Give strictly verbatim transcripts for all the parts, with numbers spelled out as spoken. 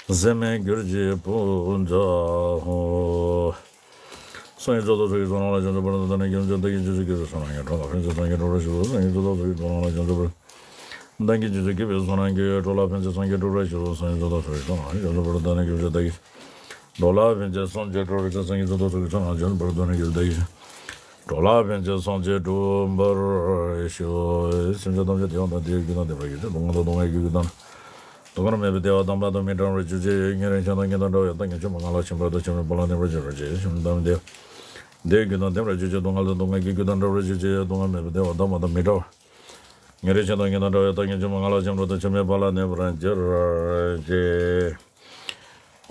ཟད་མེད་གྱུར་ཅིག་པུ་ཛ་ཧོ། སངས་རྒྱས་བཅོམ་ལྡན་འདས་ཀྱི་གསུང་ནང་ལ་བྱང་ཆུབ་བར་དུ་བདག་ནི་སྐྱབས་མཆི། བདག་གིས་རྗེས་སུ་སྐྱབས་སུ་མཆི་ན་ཡང་། འགྲོ་ལ་ཕན་ཕྱིར་སངས་རྒྱས་འགྲུབ་པར་ཤོག། སངས་རྒྱས་བཅོམ་ལྡན་འདས་ཀྱི་གསུང་ནང་ལ་བྱང་ཆུབ་བར་དུ་བདག་གིས་རྗེས་སུ་སྐྱབས་སུ་མཆི་ན་ཡང་། འགྲོ་ལ་ཕན་ཕྱིར་སངས་རྒྱས་འགྲུབ་པར་ཤོག། སངས་རྒྱས་བཅོམ་ལྡན་འདས་ཀྱི་གསུང་ནང་ལ་བྱང་ཆུབ་བར་དུ་བདག་ནི་སྐྱབས་སུ་མཆི། བདག་གིས་འགྲོ་ལ་ཕན་ཕྱིར་སངས་རྒྱས་འགྲུབ་པར་ཤོག། སངས་རྒྱས་བཅོམ་ལྡན་འདས་ཀྱི་གསུང་ནང་ལ་བྱང་ཆུབ་བར་དུ་བདག་ནི་སྐྱབས་སུ་མཆི། བདག་གིས་འགྲོ་ལ་ཕན་ཕྱིར་སངས་རྒྱས་འགྲུབ་པར་ཤོག། སེམས་ཅན་ཐམས་ཅད་བདེ་བ་དང་བདེ་བའི་རྒྱུ་དང་ལྡན་པར་གྱུར་ཅིག། སྡུག་བསྔལ་དང་སྡུག་བསྔལ་གྱི་རྒྱུ་དང་། སྡུག་བསྔལ་མེད་པའི་བདེ་བ་དམ་པ་དང་མི་འབྲལ་བར་གྱུར་ཅིག། ཉེ་རིང་ཆགས་སྡང་གཉིས་དང་བྲལ་བའི་བདག་གི་ཆོས་སྨྲ་ང་ལ་ཕྱིན་པ་དང་ཆོས་མིན་པ་ལ་གནས་པར་གྱུར་ཅིག། ཆོས་མིན་བདག་མེད་བདེ་བ་བདེ་བའི་རྒྱུ་དང་ལྡན་པར་གྱུར་ཅིག། སྡུག་བསྔལ་མེད་པའི་བདེ་བ་དམ་པ་དང་མི་འབྲལ་བར། ཉེ་རིང་ཆགས་སྡང་གཉིས་དང་བྲལ་བའི་བདག་གི་ཆོས་སྨྲ་ང་ལ་ཕྱིན་པ་དང་ཆོས་མིན་པ་ལ་གནས་པར་གྱུར་ཅིག།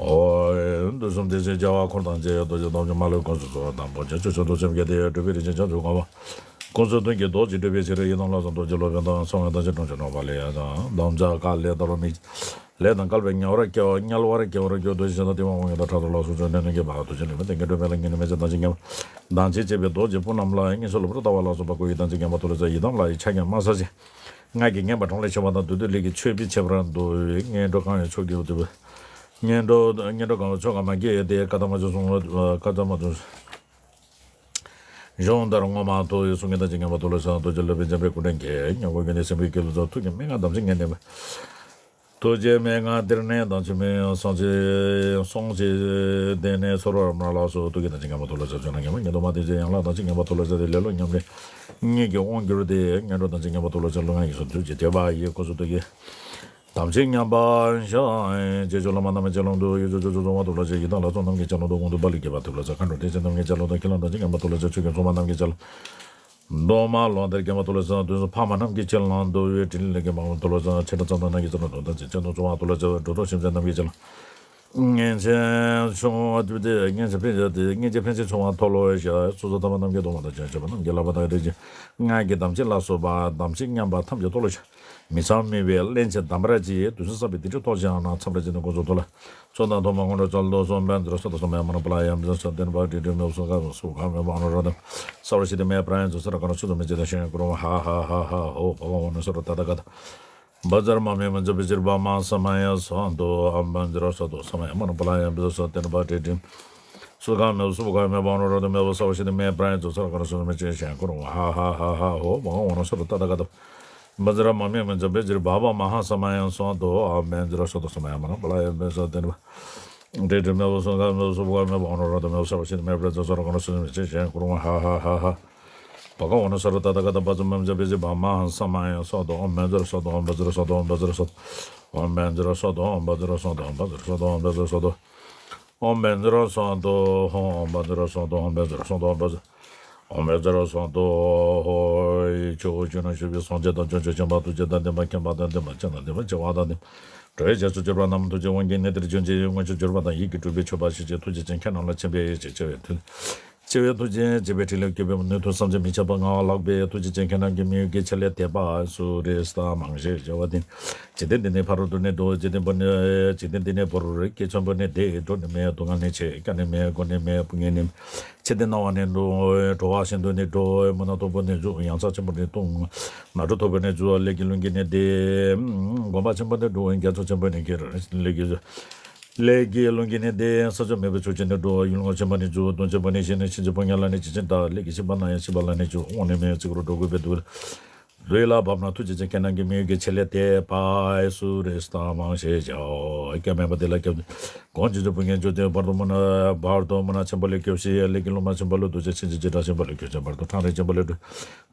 ཨོ། དུས་གསུམ་བདེ་གཤེགས་རྒྱལ་བ་འཁོར་དང་བཅས། རྡོ་རྗེ་ཐམས་ཅད་མ་ལུས་དཀོན་མཆོག་གསུམ་དང་པོ་ཆེ་ཆོས་སྐྱོང་རྡོ་རྗེ་སེམས་བསྐྱེད་དེ། སྒྲུབ་པའི་རིན་ཆེན་བྱང་ཆུབ་སྒོམ་པ། ཀུན་རྫོབ་དོན་གྱི་རྡོ་རྗེ་སྒྲུབ་པའི་ཕྱིར། ཡི་དམ་ལྷ་དང་རྡོ་རྗེ་སློབ་དཔོན་དང་། གསང་བའི་བདག་ཅག་དཀོན་མཆོག་ནོར་བུ་ལ་ཡང་དང་། དམ་བཅའ་བཀའ་ལས་ཐར་པ་མི་ལས་དང་བསྐལ་པའི་དམྱལ་བར་སྐྱེ་བ་དམྱལ་བར་སྐྱེ་བར་འགྱུར་རྡོ་རྗེ་ཞེ་སྡང་གཏི་མུག་དབང་ཡོད་དང་ཕྲག་དོག་ལ་སོགས་ཆོས་ནི་ནི་མཁྱེན་པ་ཐུགས་རྗེ་ལས་མི་འདའ་ངེས་འགྲོ་མེད་ལ་ངེས་ནི་མེད་ཅིང་དམ་ཚིག་ངན་པ་དང་ཚིག་ངན་པ་དང་ཚིག་རྐྱང་མ་ཟད་བརྗོད་པའི་རྡོ་རྗེ་སྤུན་རྣམས་ལ་ཡང་སྙན་ཞུ་ལ་བུ་རུ་ལྟ་བ་ལ་སོགས་པ་བསྐུལ་བའི་དམ་ཚིག་ངན་པ་མཐོལ་ལོ་བྱ། ཡི་དམ་ལྷ་ཡི་ཕྱག་རྒྱ་མ་ཟ་ཞིང་། ངག་གིས་ངན་པ་གྲོང་ལས་ཆེ་བ་དང་། བདུད་བཏུལ་ལས་ཀྱི་མཆོད་པས་ཁྱད་པར་འདུ། ངན་འགྲོ་གང་བའི་ཕྱོགས་ཀྱི་འདུ། ངན་འགྲོ་ངན་འགྲོ་གང་བའི་ཕྱོགས་གང་མ་སྐྱེས་ཏེ། བཀའ་ཐམས་ཅད་སྲུང་བ་བཀའ་ཐམས་ཅད་གཞུང་ལྟར་ངོ་མ་མཐོ་བའི་གསུང་གི་དམ་ཚིག་ངན་པ་མཐོལ་ལོ་བྱ། རྡོ་རྗེ་སློབ་དཔོན་འཇམ་དཔལ་སྐུ་ཕྲེང་རྒྱས། མྱུ་གུ་རྒྱུད་ནས་སྲིན་པོའི་སྐྱེ་ལུས་སུ། ཐུགས་ཀྱི་སྨྲེ་སྔགས་དམ་ཚིག་ངན་ལྡན་པ། ཐུགས་རྗེའི་སྨྲེ་སྔགས་གཏེར་ནས་དང་ཆུ་མིན་སོང་ཚེ་སོང་ཚེ་གཏེར་ནས་ཚོར་བར་སྨྲ་ལ་སོགས། ཐུགས་ཀྱི་དམ་ཚིག་ངན་པ་མཐོལ་ལོ་བྱ། ཆོས་རྣམས་ངན་པ་ཉིད་དུ་མ་བསྟན་ཅིང་། ཡན་ལག་དམ་ཚིག་ངན་པ་མཐོལ་ལོ་བྱ་སྟེ། ལེ་ལོ་ཉམས་ལེན་གཉིད་ཀྱི་དབང་གྱུར་ཏེ། ངན་འགྲོ་དམ་ཚིག་ངན་པ་མཐོལ་ལོ་བྱ། ལུས་ངག་ཡིད་གསུམ་ཐུགས་རྗེ་ཐེག་པ་ཡི་སྐུ་གསུང་ཐུགས་ཀྱི་དམ་ཚིག་ངན་པ་བཤགས། རྗེས་སུ་བླ་མ་རྣམས་ཀྱི་ལམ་དུ། ཡུལ་ཕྱོགས་ཆོས་ཕྱོགས་འཚོ་བ་མཐོལ་ལོ་བྱ། ཡི་དམ་ལྷ་ཚོགས་རྣམས་ཀྱི་ལམ་དུ། དགོངས་འདུས་པ་ལས་སྐྱེས་པ་ཐུབ་པ་ཚ། མཁའ་འགྲོ་སྡེ་བཞི་རྣམས་ཀྱི་ལམ་དུ། ཁྱེད་རྣམས་དམ་ཚིག་ངན་པ་མཐོལ་ལོ་བྱ། ཆོས་ཀྱི་སྲུང་མ་རྣམས་ཀྱི་ལམ། གདོང་དམར་ལོ་ཟླར་སྐྱེས་པ་མཐོལ་ལོ་བྱ། དུས་གསུམ་ཕ་མ་རྣམས་ཀྱི་ལམ་དུ། ཡུལ་ཕྲིན་ལས་ཀྱི་མ་མཐོལ་ལོ་བྱ། ཆེ་ཕྲ་ཙམ་དང་རྣམས་ཀྱི་ལམ་དུ། དམ་ཚིག་ཆེ་མཐོང་འཚོ་བ་མཐོལ་ལོ་བྱ། འགྲོ་དོན་སེམས་ཅན་རྣམས་ཀྱི་ལམ། མངོན་ཆེན་ཆུང་བ་སྟེ། མངོན་ཆེན་ཕན་ཆད་དེ། མངོན་ཆེན་ཕན་ཆད་ཆུང་བ་མཐོལ་ལོ་བྱ། སོ་སོ་ཐ་མ་རྣམས་ཀྱི་སྡོམ་པ་དང་། བྱང་ཆུབ་པ་རྣམས་ཀྱི་བསླབ་པ་དང་། རིགས་ཀྱི་སྔགས་ཀྱི་དམ་ཚིག་ལ་སོགས་པ་དམ་ཚིག་ངན་པ་ཐམས་ཅད་མཐོལ་ལོ་བྱ། མི་ཚངས་མི་བས་བླན་ཆེན་དམ་པར་བྱས། དུས་གསུམ་བསགས་པའི་སྡིག་སྒྲིབ་ཐོག་ཆེ་ན་མཚམས་རེ་ཅིག་ནས་ཀུན་རྫོབ་མཐོལ་ལོ། ཚོགས་དང་ཐོག་མ་སྔོན་འགྲོ་བཅས་ལ་བསྡོ་གསུམ། བཛྲ་སོ་ཏ་སོ་མ་ཡ་མ་ན་པ་ལ་ཡ། བཛྲ་སོ་ཏ་ན་པ་ཏྲི་ཏྲི་མེ་སོ་ག་སོ་ག་མེ་བ་ཨ་ནུ་ར་དམ། སརྦ་ཤི་ཏི་མེ་པྲ་ཡན་ཛོ་སར་ཀ་ན་སུ་ཛོ་མེ་ཅི་ཏ་ཤན་ཀུ་རུ་ཧ་ཧ་ཧ་ཧ་ཧོ། བྷ་ག་ཝ་ན་སརྦ་ཏ་ཐ་ག་ཏ། བཛྲ་མ་མེ་མ་ཛ་བི་ཛིར་བྷ་མ་ས་མ་ཡ་སྭ་དོ། ཨ་བཛྲ་སྭ་དོ་ས་མ་ཡ་མ་ན་པ་ལ་ཡ། བཛྲ་སོ་ཏ་ན་པ་ཏྲི་ཏྲི་སུ་ཁ་མེ་སུ་བ་ཁ་མེ་བ་ཨ་ནུ་ར་དམ་མེ་བ། སརྦ་ཤི་ཏི་མེ་པྲ་ཡན་ཛོ་སར་ཀ་ན་སུ་ཛོ་མེ་ཅི་ཏ་ཤན་ཀུ་རུ་ཧ་ཧ་ཧ་ཧ་ཧོ། བྷ་ག་ཝ་ན་སརྦ་ཏ་ཐ་ག་ཏ། བཛྲ་མ་མེ་མ་ཛ་བི་ཛིར་བྷ་བ་མ་ཧཱ་ས་མ་ཡ་སྭ་དོ། ཨ་མེ་བཛྲ་སྭ་དོ་ས་མ་ཡ་མ་ན་པ་ལ་ཡ། བཛྲ་སོ་ཏ་ན་པ་ཏྲི་ཏྲི་མེ་བ་སུ་ཁ་མེ་སུ་བ་ཁ་མེ་བ་ཨ་ནུ་ར་དམ་མེ་བ། སརྦ་ཤི་ཏི་མེ་པྲ་ཡན་ཛོ་སརྦ་ཀ་ན་སུ་ཛོ་མེ་ཅི་ཏ་ཤན་ཀུ་རུ་ཧ་ཧ་ཧ་ཧ། བྷ་ག་ཝ་ན་སརྦ་ཏ་ཐ་ག་ཏ། བཛྲ་མ་མེ་མ་ཛ་བི་ཛིར་བྷ་མ་ཧཱ་ས་མ་ཡ་སྭ་དོ། ཨ་མེ་བཛྲ་སྭ་དོ། ཨ་བཛྲ་སྭ་དོ། ཨ་བཛྲ་སྭ་དོ། ཨ་མེ་བཛྲ་སྭ་དོ། ཨ་བཛྲ་སྭ་དོ། ཨ་བཛྲ་སྭ་དོ། ཨ་བཛྲ་སྭ་དོ། ཨོཾ་བཛྲ་སྭ་དོ་ཧོ། ཨོཾ་བཛྲ་སྭ་དོ། ཨོཾ་བཛྲ་སྭ་དོ། ཨོཾ་བཛྲ་ཨོཾ་བཛྲ་སྭ་དོ་ཧོ། ཕྱོགས་བཅུ་ན་བཞུགས་པའི་སངས་རྒྱས་དང་བྱང་ཆུབ་སེམས་དཔའ་ཐུགས་རྗེ་དང་ལྡན་པ། མཁྱེན་པ་དང་ལྡན་པ། སྤྱན་དང་ལྡན་པ། བྱེ་བ་དང་ལྡན་པ། འགྲོ་བའི་རྒྱ་མཚོར་གྱུར་པ་རྣམས་ཐུགས་རྗེས་དབང་གིས་ནི་དེར་བྱོན་ཅིག། མངོན་ཤེས་གྱུར་པ་དང་ཡིད་ཀྱིས་གྲུབ་པའི་མཆོད་པ་བྱིན་ཅིག། ཐུགས་རྗེ་ཅན་ཁྱེད་རྣམས་ལ་ཆེན་པོའི་ཡེ་ཤེས་ཆེ་བའི་མཐུ། ཆེ་བའི་ཐུགས་རྗེ་ཆེ་བའི་ཕྲིན་ལས་བསྐྱེད་པའི་ནུས་མཐུ་བསམ་གྱིས་མི་ཁྱབ་པ་མངའ་བ་ལགས་པས། ཐུགས་རྗེ་ཅན་ཁྱེད་རྣམས་ཀྱི་མི་ཡུལ་གྱི་ཆེད་ལས་དད་པ་སུ་རེ་ས་མང་ཞེས་བྱ་བ་འདི། འཇིག་རྟེན་འདི་ནས་ཕ་རོལ་ཏུ་ནི་འགྲོ། འཇིག་རྟེན་པ་ནི་འཇིག་རྟེན་འདི་ནས་བོར། སྐྱེས་ཆེན་པོ་ནི་འདས། འགྲོ་ནི་མེད། སྡུག་བསྔལ་ནི་ཆེ། སྐྱབས་ནི་མེད། མགོན་ནི་མེད། སྤུན་གཉེན་ནི་མེད། ཕྱིར་འདི་སྣང་བ་ནས་འགྲོ། བྲོ་བ་ཤིན་ཏུ་ནས་འགྲོ། མུན་ནག་དོག་པོ་ནས་འཇུག། ཡང་ཚ་ཆེན་པོ་ནས་ལྟུང་། ནགས་ཁྲོད་དོག་པོ་ནས་འཇུག། ལས་ཀྱི་རླུང་གིས་ནི་འདེད། གོམ་པ་ཆེན་པོ་ནས་འགྲོ། རྒྱ་མཚོ་ཆེན་པོ་ནས་འཁྱེར། ལས་ཀྱི་ལས་ཀྱི་རླུང་གིས་ནི་འདེད། ས་ཕྱོགས་མེད་པའི་ཕྱོགས་བཅུ་ནས་འགྲོ། ཡུལ་ངོ་ཆེན་པོ་ནས་འཇུག། གདོན་ཆེན་པོ་ནས་ཞི་ནས། ཕྱིན་ཅི་ཕོ་ཉ་ལ་ནི་ཇི་བཞིན་བདག། ལས་ཀྱིས་ཤི་བ་ན་ཡང་ཤི་བ་ལ་ནི་འཇུག། དབང་ནི་མེད། བརྩི་བཀུར་འགྲོ་དགོས་པའི་དུས། དུས་ལ་བབ་ན་ཐུགས་རྗེ་ཅན་ཁྱེད་རྣམས་ཀྱི་མི་ཡུལ་གྱི་ཆེད་ལས་དད་པ་སུ་རེ་ས་མང་ཞེས་བྱའོ། སྐྱབས་མེད་པ་དེ་ལ་སྐྱབས། གང་བྱུང་བྱུང་བུ་ངན་བྱུང་སྟེ། བར་དུ་མུན་ན་བར་དུ་མུན་ནག་ཆེན་པོ་ལས་སྐྱོབས་ཤིག། ལས་ཀྱི་རླུང་མ་ཆེན་པོ་ལས་ལྡོག་ཅིང་། ཕྱིན་ཅི་ཕྱིར་དྲག་ཆེན་པོ་ལས་སྐྱོབ་ཅིང་། བར་དུ་ཕྲང་རེག་ཆེན་པོ་ལས་སྒྲོལ།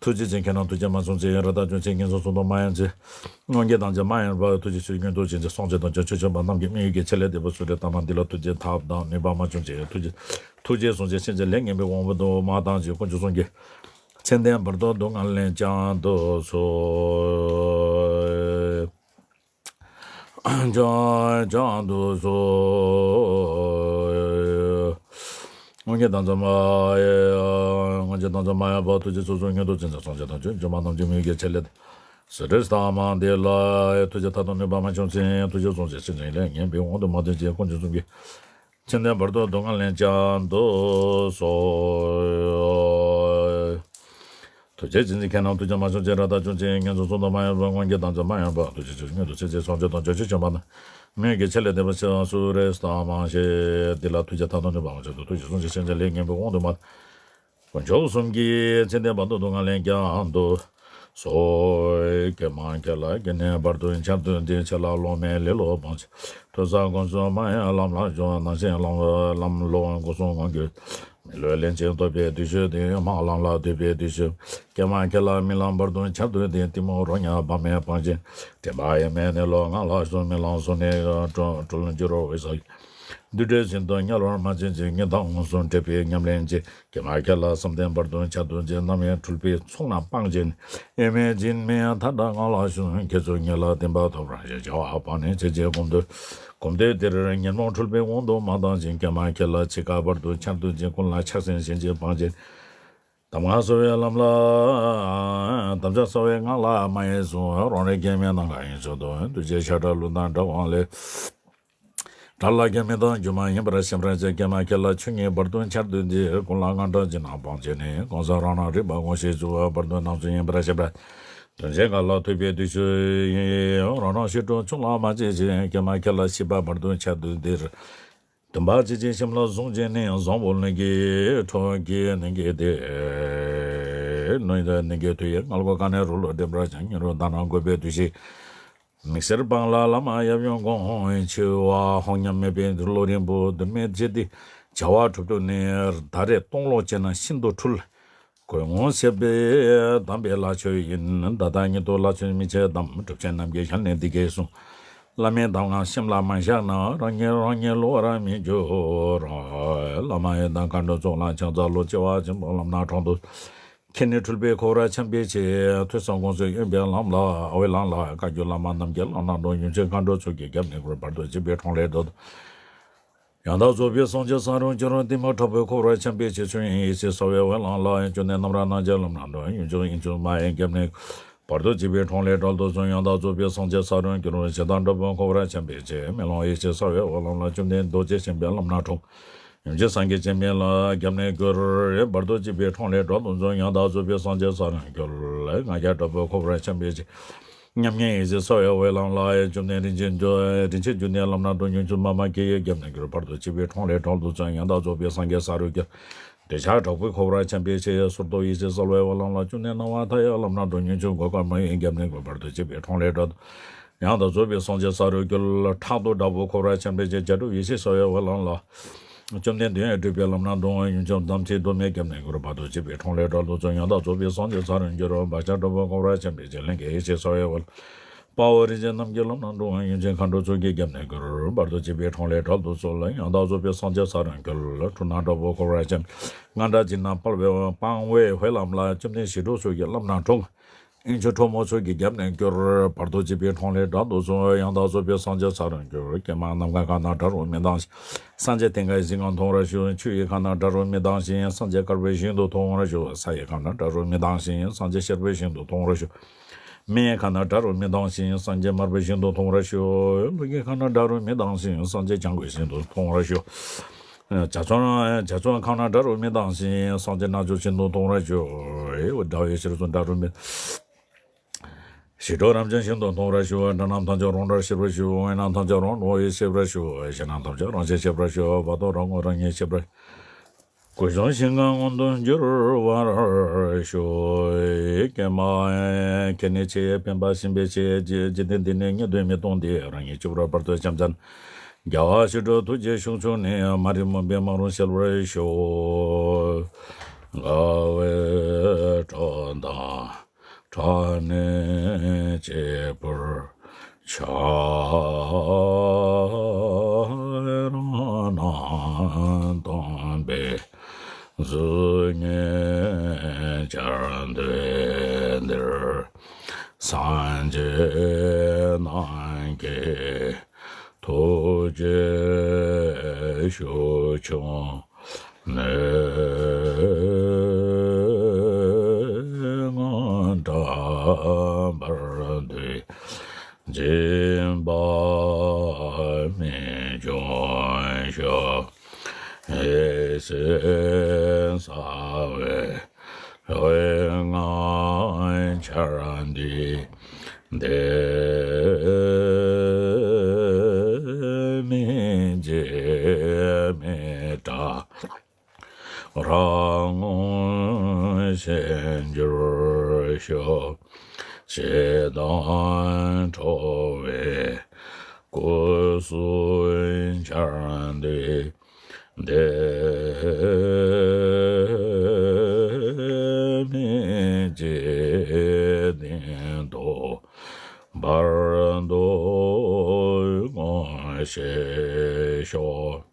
ཐུགས་རྗེ་ཅན་ཁྱེད་རྣམས་ཐུགས་རྗེ་མ་བྱུང་ཚེ། རི་དྭགས་ལྗོན་ཚལ་ངན་སོང་གསུམ་དུ་མ་ཡོང་ཚེ། མངོན་དགའི་དང་བཅས་མ་ཡིན་པར། ཐུགས་རྗེ་ཆེ་མངོན་དུ་བྱིན་ཅིང་སྲུང་བྱེད་དང་། བྱང་ཆུབ་སེམས་དཔའ་རྣམས་ཀྱི་མི་ཡུལ་གྱི་ཆེད་ལས་དད་པ་སུ་རེ་ལྟ་ན། འདི་ལ་ཐུགས་རྗེ་ཐབས་དང་ནུས་པ་མ་བྱུང་ཚེ། ཐུགས་རྗེ་ཐུགས་རྗེས་བཟུང་ཞིང་ཕྱིན་ཅི་ལས་ངན་པའི་དབང་པོ་དུ་མ་བཏང་ཞིང་། དཀོན་མཆོག་གསུམ་གྱི་མཚན་ལྡན་བར་དུ་སྡུག་བསྔལ་ལས་བྱང་དུ་གསོལ། བྱང་བྱང་དུ་གསོལ། མངོན་དགའི་དང་བཅས་མ་ཡིན། མངོན་དགའི་དང་བཅས་མ་ཡིན་པར། ཐུགས་རྗེས་ཚོགས་གསུམ་མངོན་དུ་བྱིན་ཅིང་སྲུང་བྱེད་དང་། བྱང་ཆུབ་སེམས་དཔའ་རྣམས་ཀྱི་མི་ཡུལ་གྱི་ཆེད་ལས་སུ་རེ་ས་མང་། འདི་ལ་ཐུགས་རྗེ་ཐབས་དང་ནུས་པ་མ་བྱུང་ཚེ། ཐུགས་རྗེས་བཟུང་ཞིང་ཕྱིན་ཅི་ལས་ངན་པའི་དབང་དུ་མ་བཏང་ཞིང་། དཀོན་མཆོག་གསུམ་གྱི་མཚན་ལྡན་བར་དུ་སྡུག་བསྔལ་ལས་བྱང་དུ་གསོལ། ཐུགས་རྗེ་ཅན་ཁྱེད་རྣམས་ཐུགས་རྗེ་མ་བྱུང་ཚེ། རི་དྭགས་ལྗོན་ཚལ་ངན་སོང་གསུམ་དུ་མ་ཡོང་བར། མངོན་དགའི་དང་བཅས་མ་ཡིན་པར། ཐུགས་རྗེ་ཆེ་མངོན་དུ་བྱིན་ཅིང་སྲུང་བྱེད་དང་། བྱང་ཆུབ་སེམས་དཔའ་རྣམས་ མོས་ཀྱི་ཆེད་ལས་བདེན་པ་ཆེ་བ་སུ་རེད་སྟོང་མང་ཞེས། འདི་ལ་ཐུགས་རྗེ་མཐའ་དོན་དུ་འབངས་ཆེད་དུ་ཐུགས་རྗེ་གསུང་ཞིང་ཤེས་བྱ་ལས་ངན་པའི་དབང་དུ་མ། དཀོན་མཆོག་གསུམ་གྱི་མཚན་ལྡན་བར་དུ་སྡུག་བསྔལ་ལན་ཀྱང་དུ། སོ། ཀྱེ་མ་ཁྱེད་ལ་སྐྱེ་གནས་བར་དུ་ཆར་དུ་འདི་ཆེ་ལ་ལོ་མའི་ལེ་ལོ་བང་ཆེ། ཐོས་བསམ་སྒོམ་གསུམ་མ་ཡང་ལམ་ལ་འཇུག་ནང་བཞིན་ལམ་ལམ་ལོ་འགོ་སོང་ངང་གྱུར། མི་ལུས་ལན་གཅིག་ཐོབ་པའི་དུས་ཤོས་དེ་མ་ལམ་ལ་འདུས་པའི་དུས་ཤོས། ཀྱེ་མ་ཁྱེད་ལ་རྨི་ལམ་བར་དུ་ཆར་དུ་འདི་གཏི་མུག་རོ་མྱགས་བག་མེད་བང་ཆེན། དྲན་པ་ཡེ་མེད་ནི་ལོ་ང་ལ་ཞུ་རྨི་ལམ་སོ་ནས་གྲོལ་འགྱུར་རོ་འོད་གསལ། འདུས་བྲལ་བཞིན་དུ་དམྱལ་བར་མ་ཕྱིན་ཅིག་ཉིད་དང་མངོན་སུམ་འདྲེས་པའི་ཉམས་ལེན་གྱིས། ཀྱེ་མ་ཁྱེད་ལ་བསམ་གཏན་བར་དུ་ཆར་དུ་འཇིག་རྣམ་གཡེང་འཁྲུལ་པའི་ཚོགས་རྣམས་སྤངས་ཤིང་ཡེ་མེད་འཇིགས་མེད་མཐའ་དག་ངང་ལ་བཞུགས། ཁྱེད་ཚོ་ཉིད་ལ་བརྟན་པ་ཐོབ་རང་བཞིན་བྱ་བ་སྤངས་ནས་ཆེས་ཆེར་གོམས་འདུག་གོམས་འདུག་དེར་ཉོན་མོངས་འཁྲུལ་པའི་དབང་དུ་མ་བཏང་ཞིང་། ཀྱེ་མ་ཁྱེད་ལ་འཆི་ཁ་བར་དུ་ཆར་དུ་འཇིག་ཀུན་ལ་ཆགས་ཞེན་ཞེན་ཅིང་སྤངས་ཤིང་། གདམས་ངག་གསོ་བའི་ལམ་ལ། དམ་བཅའ་གསོ་བའི་ངང་ལ་མ་ཡེངས་སུ། རང་རིག་སྐྱེ་མེད་ནམ་མཁའ་དབྱིངས་སུ་འདུག་འདུས་བྱས་ཤ་ཁྲག་རླུང་དང་འདྲ་བ་ལས། དགྲ་ལྷ་སྐྱེ་མེད་དང་སྒྱུ་མ་ཡིན་པར་ཤེས་པར་བྱ། ཀྱེ་མ་ཁྱེད་ལ་ཆོས་ཉིད་བར་དུ་ཆར་དུ་འདི་ཀུན་ལ་དངངས་སྐྲག་ཅི་རྣམས་སྤངས་བྱས་ནས། གང་ཟག་རང་རང་རིག་པ་ངོ་ཤེས་ཚུལ་བར་དུ་སྣང་ཚུལ་ཡིན་པར་ཤེས་པར། དོན་བྱེད་ག་ལ་ཐུག་པའི་དུས་སུ་ཡིན། རང་རང་ཤེས་སྒྲུབ་ཆུང་ལ་མ་བྱེད་ཅིང་། ཀྱེ་མ་ཁྱེད་ལ་ཤེས་པ་བར་དུ་ཆར་དུ་འདིར། དུམ་པ་གཅིག་ཅིག་ཤམ་ལ་བཟུང་བྱས་ནས་བཟང་པོ་ལུས་ཀྱི་ཁྲོ་གི་ནི་གི་དེ། ནུས་ནི་གི་དུས་ཡི་མངལ་སྒོ་གང་ནས་རུ་ལུ་འདྲེན་པར་བྱ། ཉིན་རུ་ཟླ་ནང་དགོས་པའི་དུས་ཤིག་མིག་སེར་སྤང་ལ་བླ་མ་ཡབ་ཡུམ་དགོངས་འཆི་བ་ཧོང་ཉམས་མེད་པའི་འདུལ་ལོ་རིང་པོ་འདུལ་མེད་བྱེད་དེ། བྱ་བ་གྲུབ་ཐོབ་ནས་ཟླ་རེ་སྟོང་ལོ་བྱས་ན་ཤིན་ཏུ་འཁྲུལ། གོས་ངོ་ཤེས་པས་གདམས་པའི་ལ་ཆོས་ཡིན། ད་ལྟ་ཉིད་དུ་ལ་ཆོས་མི་བྱེད་དམ། གྲུབ་ཆེན་རྣམས་ཀྱི་ཞལ་ནས་འདི་སྐད་གསུངས། བླ་མའི་གདམས་ངག་ཤམ་ལ་མ་བཞག་ན། རང་ཉིད་རང་ཉིད་བསླུ་བར་མི་འགྱུར། བླ་མ་ཡི་དམ་མཁའ་འགྲོ་ཚོགས་ལ་ཕྱག་འཚལ་ལོ། བྱེ་བ་ཆེན་པོ་ལམ་སྣ་དྲུག་ཏུ། ཁྱེད་ནི་འཁྲུལ་པའི་འཁོར་བར་འཁྱམས་པའི་ཕྱིར། ཐོས་བསམ་སྒོམ་གསུམ་གཡོ་བའི་ལམ་ལ། འོད་ལམ་ལ་བཀའ་བརྒྱུད་བླ་མ་རྣམས་ཀྱི་ལམ་སྣ་དྲུག་ཡུམ་ཆེན་མཁའ་འགྲོ་ཚོགས་ཀྱི་རྒྱབ་ནས་བསྐོར། བར་དུ་གཅིག་པའི་འཕྲང་ལས་བགྲོད་དུ། ཡང་དག་རྫོགས་པའི་སངས་རྒྱས་སར་འགྱུར། གཏི་མུག་དྲག་པོའི་འཁོར་བར་འཁྱམས་པའི་ཕྱིར། ཆོས་དབྱིངས་ཡེ་ཤེས་གསལ་བའི་འོད་ལམ་ལ། བཅོམ་ལྡན་རྣམ་ར་རྣམས་ཀྱི་ལམ་སྣ་དྲུག་ཡུམ་ཆེན་དབྱིངས་ཕྱུག་མ་ཡི་རྒྱབ་ནས། བར་དུ་གཅིག་པའི་འཕྲང་ལས་བགྲོད་དུ་བཅུག་ཡང་དག་རྫོགས་པའི་སངས་རྒྱས་སར་འགྱུར། ཞེ་སྡང་དྲག་པོའི་འཁོར་བར་འཁྱམས་པའི་ཕྱིར། མེ་ལོང་ཡེ་ཤེས་གསལ་བའི་འོད་ལམ་ལ། བཅོམ་ལྡན་རྡོ་རྗེ་སེམས་དཔའི་ལམ་སྣ་དྲུག་ཡུམ་ཆེན་སངས་རྒྱས་སྤྱན་མིག་ལ་རྒྱབ་ནས་བསྐོར། བར་དུ་གཅིག་པའི་འཕྲང་ལས་བགྲོད་དུ་བཅུག་ཡང་དག་རྫོགས་པའི་སངས་རྒྱས་སར་འགྱུར། ང་རྒྱལ་དྲག་པོའི་འཁོར་བར་འཁྱམས་པའི་ཕྱིར། མཉམ་ཉིད་ཡེ་ཤེས་གསལ་བའི་འོད་ལམ་ལ། བཅོམ་ལྡན་རིན་ཆེན་རྒྱུ་རིན་ཆེན་འབྱུང་ལྡན་ལམ་སྣ་དྲུག་ཡུམ་ཆེན་མཱ་མ་ཀཱི་ཡི་རྒྱབ་ནས་བསྐོར། བར་དུ་གཅིག་པའི་འཕྲང་ལས་བགྲོད་དུ་བཅུག་ཡང་དག་རྫོགས་པའི་སངས་རྒྱས་སར་འགྱུར། འདོད་ཆགས་དྲག་པོའི་འཁོར་བར་འཁྱམས་པའི་ཕྱིར། སོར་མདོ་ཡེ་ཤེས་གསལ་བའི་འོད་ལམ་ལ། བཅོམ་ལྡན་སྣང་བ་མཐའ་ཡས་ལམ་སྣ་དྲུག་ཡུམ་ཆེན་གོ་ཀ་མ་ཡི་རྒྱབ་ནས་བསྐོར། བར་དུ་གཅིག་པའི་འཕྲང་ལས་བགྲོད་དུ། ཡང་དག་རྫོགས་པའི་སངས་རྒྱས་སར་འགྱུར། ཕྲག་དོག་དྲག་པོའི་འཁོར་བར་འཁྱམས་པའི་ཕྱིར། བྱ་གྲུབ་ཡེ་ཤེས་གསལ་བའི་འོད་ལམ་ལ། བཅོམ་ལྡན་འདོད་ཡོན་སྒྲིབ་པའི་ལམ་སྣ་དྲུག་ཡུམ་ཆེན་དམ་ཚིག་རྡོ་རྨིག་རྒྱབ་ནས་བསྐོར། བར་དུ་གཅིག་པའི་འཕྲང་ལས་བགྲོད་དུ་བཅུག་ཡང་དག་རྫོགས་པའི་སངས་རྒྱས་སར་འགྱུར། བག་ཆགས་དྲག་པོའི་འཁོར་བར་འཁྱམས་པའི་ཕྱིར། ལྷན་སྐྱེས་ཡེ་ཤེས་གསལ་བའི་འོད། དཔའ་བོ་རིན་ཆེན་རྣམས་ཀྱི་ལམ་སྣ་དྲུག་ཡུམ་ཆེན་མཁའ་འགྲོ་ཚོགས་ཀྱི་རྒྱབ་ནས་བསྐོར། བར་དུ་གཅིག་པའི་འཕྲང་ལས་བགྲོད་དུ་བཅུག་ཡང་དག་རྫོགས་པའི་སངས་རྒྱས་སར་འགྱུར། འཁྲུལ་སྣང་དྲག་པོའི་འཁོར་བར་འཁྱམས། དངངས་སྐྲག་འཇིགས་སྣང་སྤང་བའི་སྤང་བའི་འོད་ལམ་ལ། བཅོམ་ལྡན་ཞི་ཁྲོ་ཚོགས་ཀྱི་ལམ་སྣ་དྲུག་དབྱིངས་ཆོས་ཁྲོ་མོ་ཚོགས་ཀྱི་རྒྱབ་ནས་བསྐོར། བར་དུ་གཅིག་པའི་འཕྲང་ལས་བགྲོད་དུ་བཅུག་ཡང་དག་རྫོགས་པའི་སངས་རྒྱས་སར་འགྱུར། ཀྱེ་མ་ནམ་མཁའ་གང་ན་འདྲ་རུ་མི་ལྡང་ཞིང་། སངས་རྒྱས་མཐིང་གའི་གཟིགས་ངང་མཐོང་བར་ཞུ། ཆུ་ཡི་གང་ན་འདྲ་རུ་མི་ལྡང་ཞིང་། སངས་རྒྱས་དཀར་པོའི་ཞིང་དུ་མཐོང་བར་ཞུ། ས་ཡི་གང་ན་འདྲ་རུ་མི་ལྡང་ཞིང་། སངས་རྒྱས་ཤར་པའི་ཞིང་དུ་མཐོང་བར་ཞུ། མེ་ཡི་གང་ན་འདྲ་རུ་མི་ལྡང་ཞིང་། སངས་རྒྱས་དམར་པོའི་ཞིང་དུ་མཐོང་བར་ཞུ། རླུང་གི་གང་ན་འདྲ་རུ་མི་ལྡང་ཞིང་། སངས་རྒྱས་ལྗང་གུའི་ཞིང་དུ་མཐོང་བར་ཞུ། བྱ་ཚོན་བྱ་ཚོན་གང་ན་འདྲ་རུ་མི་ལྡང་ཞིང་། སངས་རྒྱས་རྣལ་འབྱོར་ཞིང་དུ་མཐོང་བར་ཞུ། དགྲ་བོའི་ཤེས་རབ་འདྲ་རུ་མི། ཞི་ཁྲོ་རབ་འབྱམས་ཞིང་དུ་མཐོང་བར་ཞུ། དགྲ་རྣམས་ཐམས་ཅད་རང་འདྲར་ཤེས་པར་ཞུ། འོད་རྣམས་ཐམས་ཅད་རང་རང་བས་ཤེས་པར་ཞུ། གཞན་རྣམས་ཐམས་ཅད་རང་བཞིན་ཤེས་པར་ཞུ། བར་དོ་རང་ངོ་རང་ཉིད་ཤེས་པར། སྐུ་གསུམ་ཞིང་ཁམས་མངོན་དུ་འགྱུར་བར་ཤོག་ཀྱེ་མ། ཁྱེད་ནི་ཆེས་ཕན་པ་བྱིན་པའི་ཕྱིར། འཇིག་རྟེན་འདི་ནས་ཉེ་དུ་མི་གཏོང་སྟེ། རང་ཉིད་གཅིག་པུར་བར་དུ་འཁྱམས་བྱས་ན། རྒྱལ་བ་ཞི་ཁྲོའི་ཐུགས་རྗེའི་ཤུགས་ཕྱུང་ནས། མ་རིག་མུན་པའི་སྨག་རུམ་བསལ་བར་ཤོག་དགའ་བའི་སྤྲོ་དང་བྲལ་ནས་གཅིག་པུར་ཆགས། རང་སྣང་སྟོང་པའི་གཟུགས་བརྙན་འཆར་འདོད་འདིར། སངས་རྒྱས་རྣམས་ཀྱི་ཐུགས་རྗེའི་ཤུགས་ཕྱུང་ནས། ངང་དྲག་འབར་འདུས་སྦྱིན་པ་རྨད་བྱུང་ཤོག་ཡེ་ཤེས་གསལ་བའི་འོད་ལྔ་འཆར་འདི་འདི། རང་ངོ་ཤེས་འགྱུར་ཤོག། ཞེ་སྡང་ཁྲོ་བའི་སྐུ་གསུམ་འཆར་འདི། འདི་མི་བརྗེད་བདེན་དུ་བར་དོ་ངོ་ཤེས་ཤོག།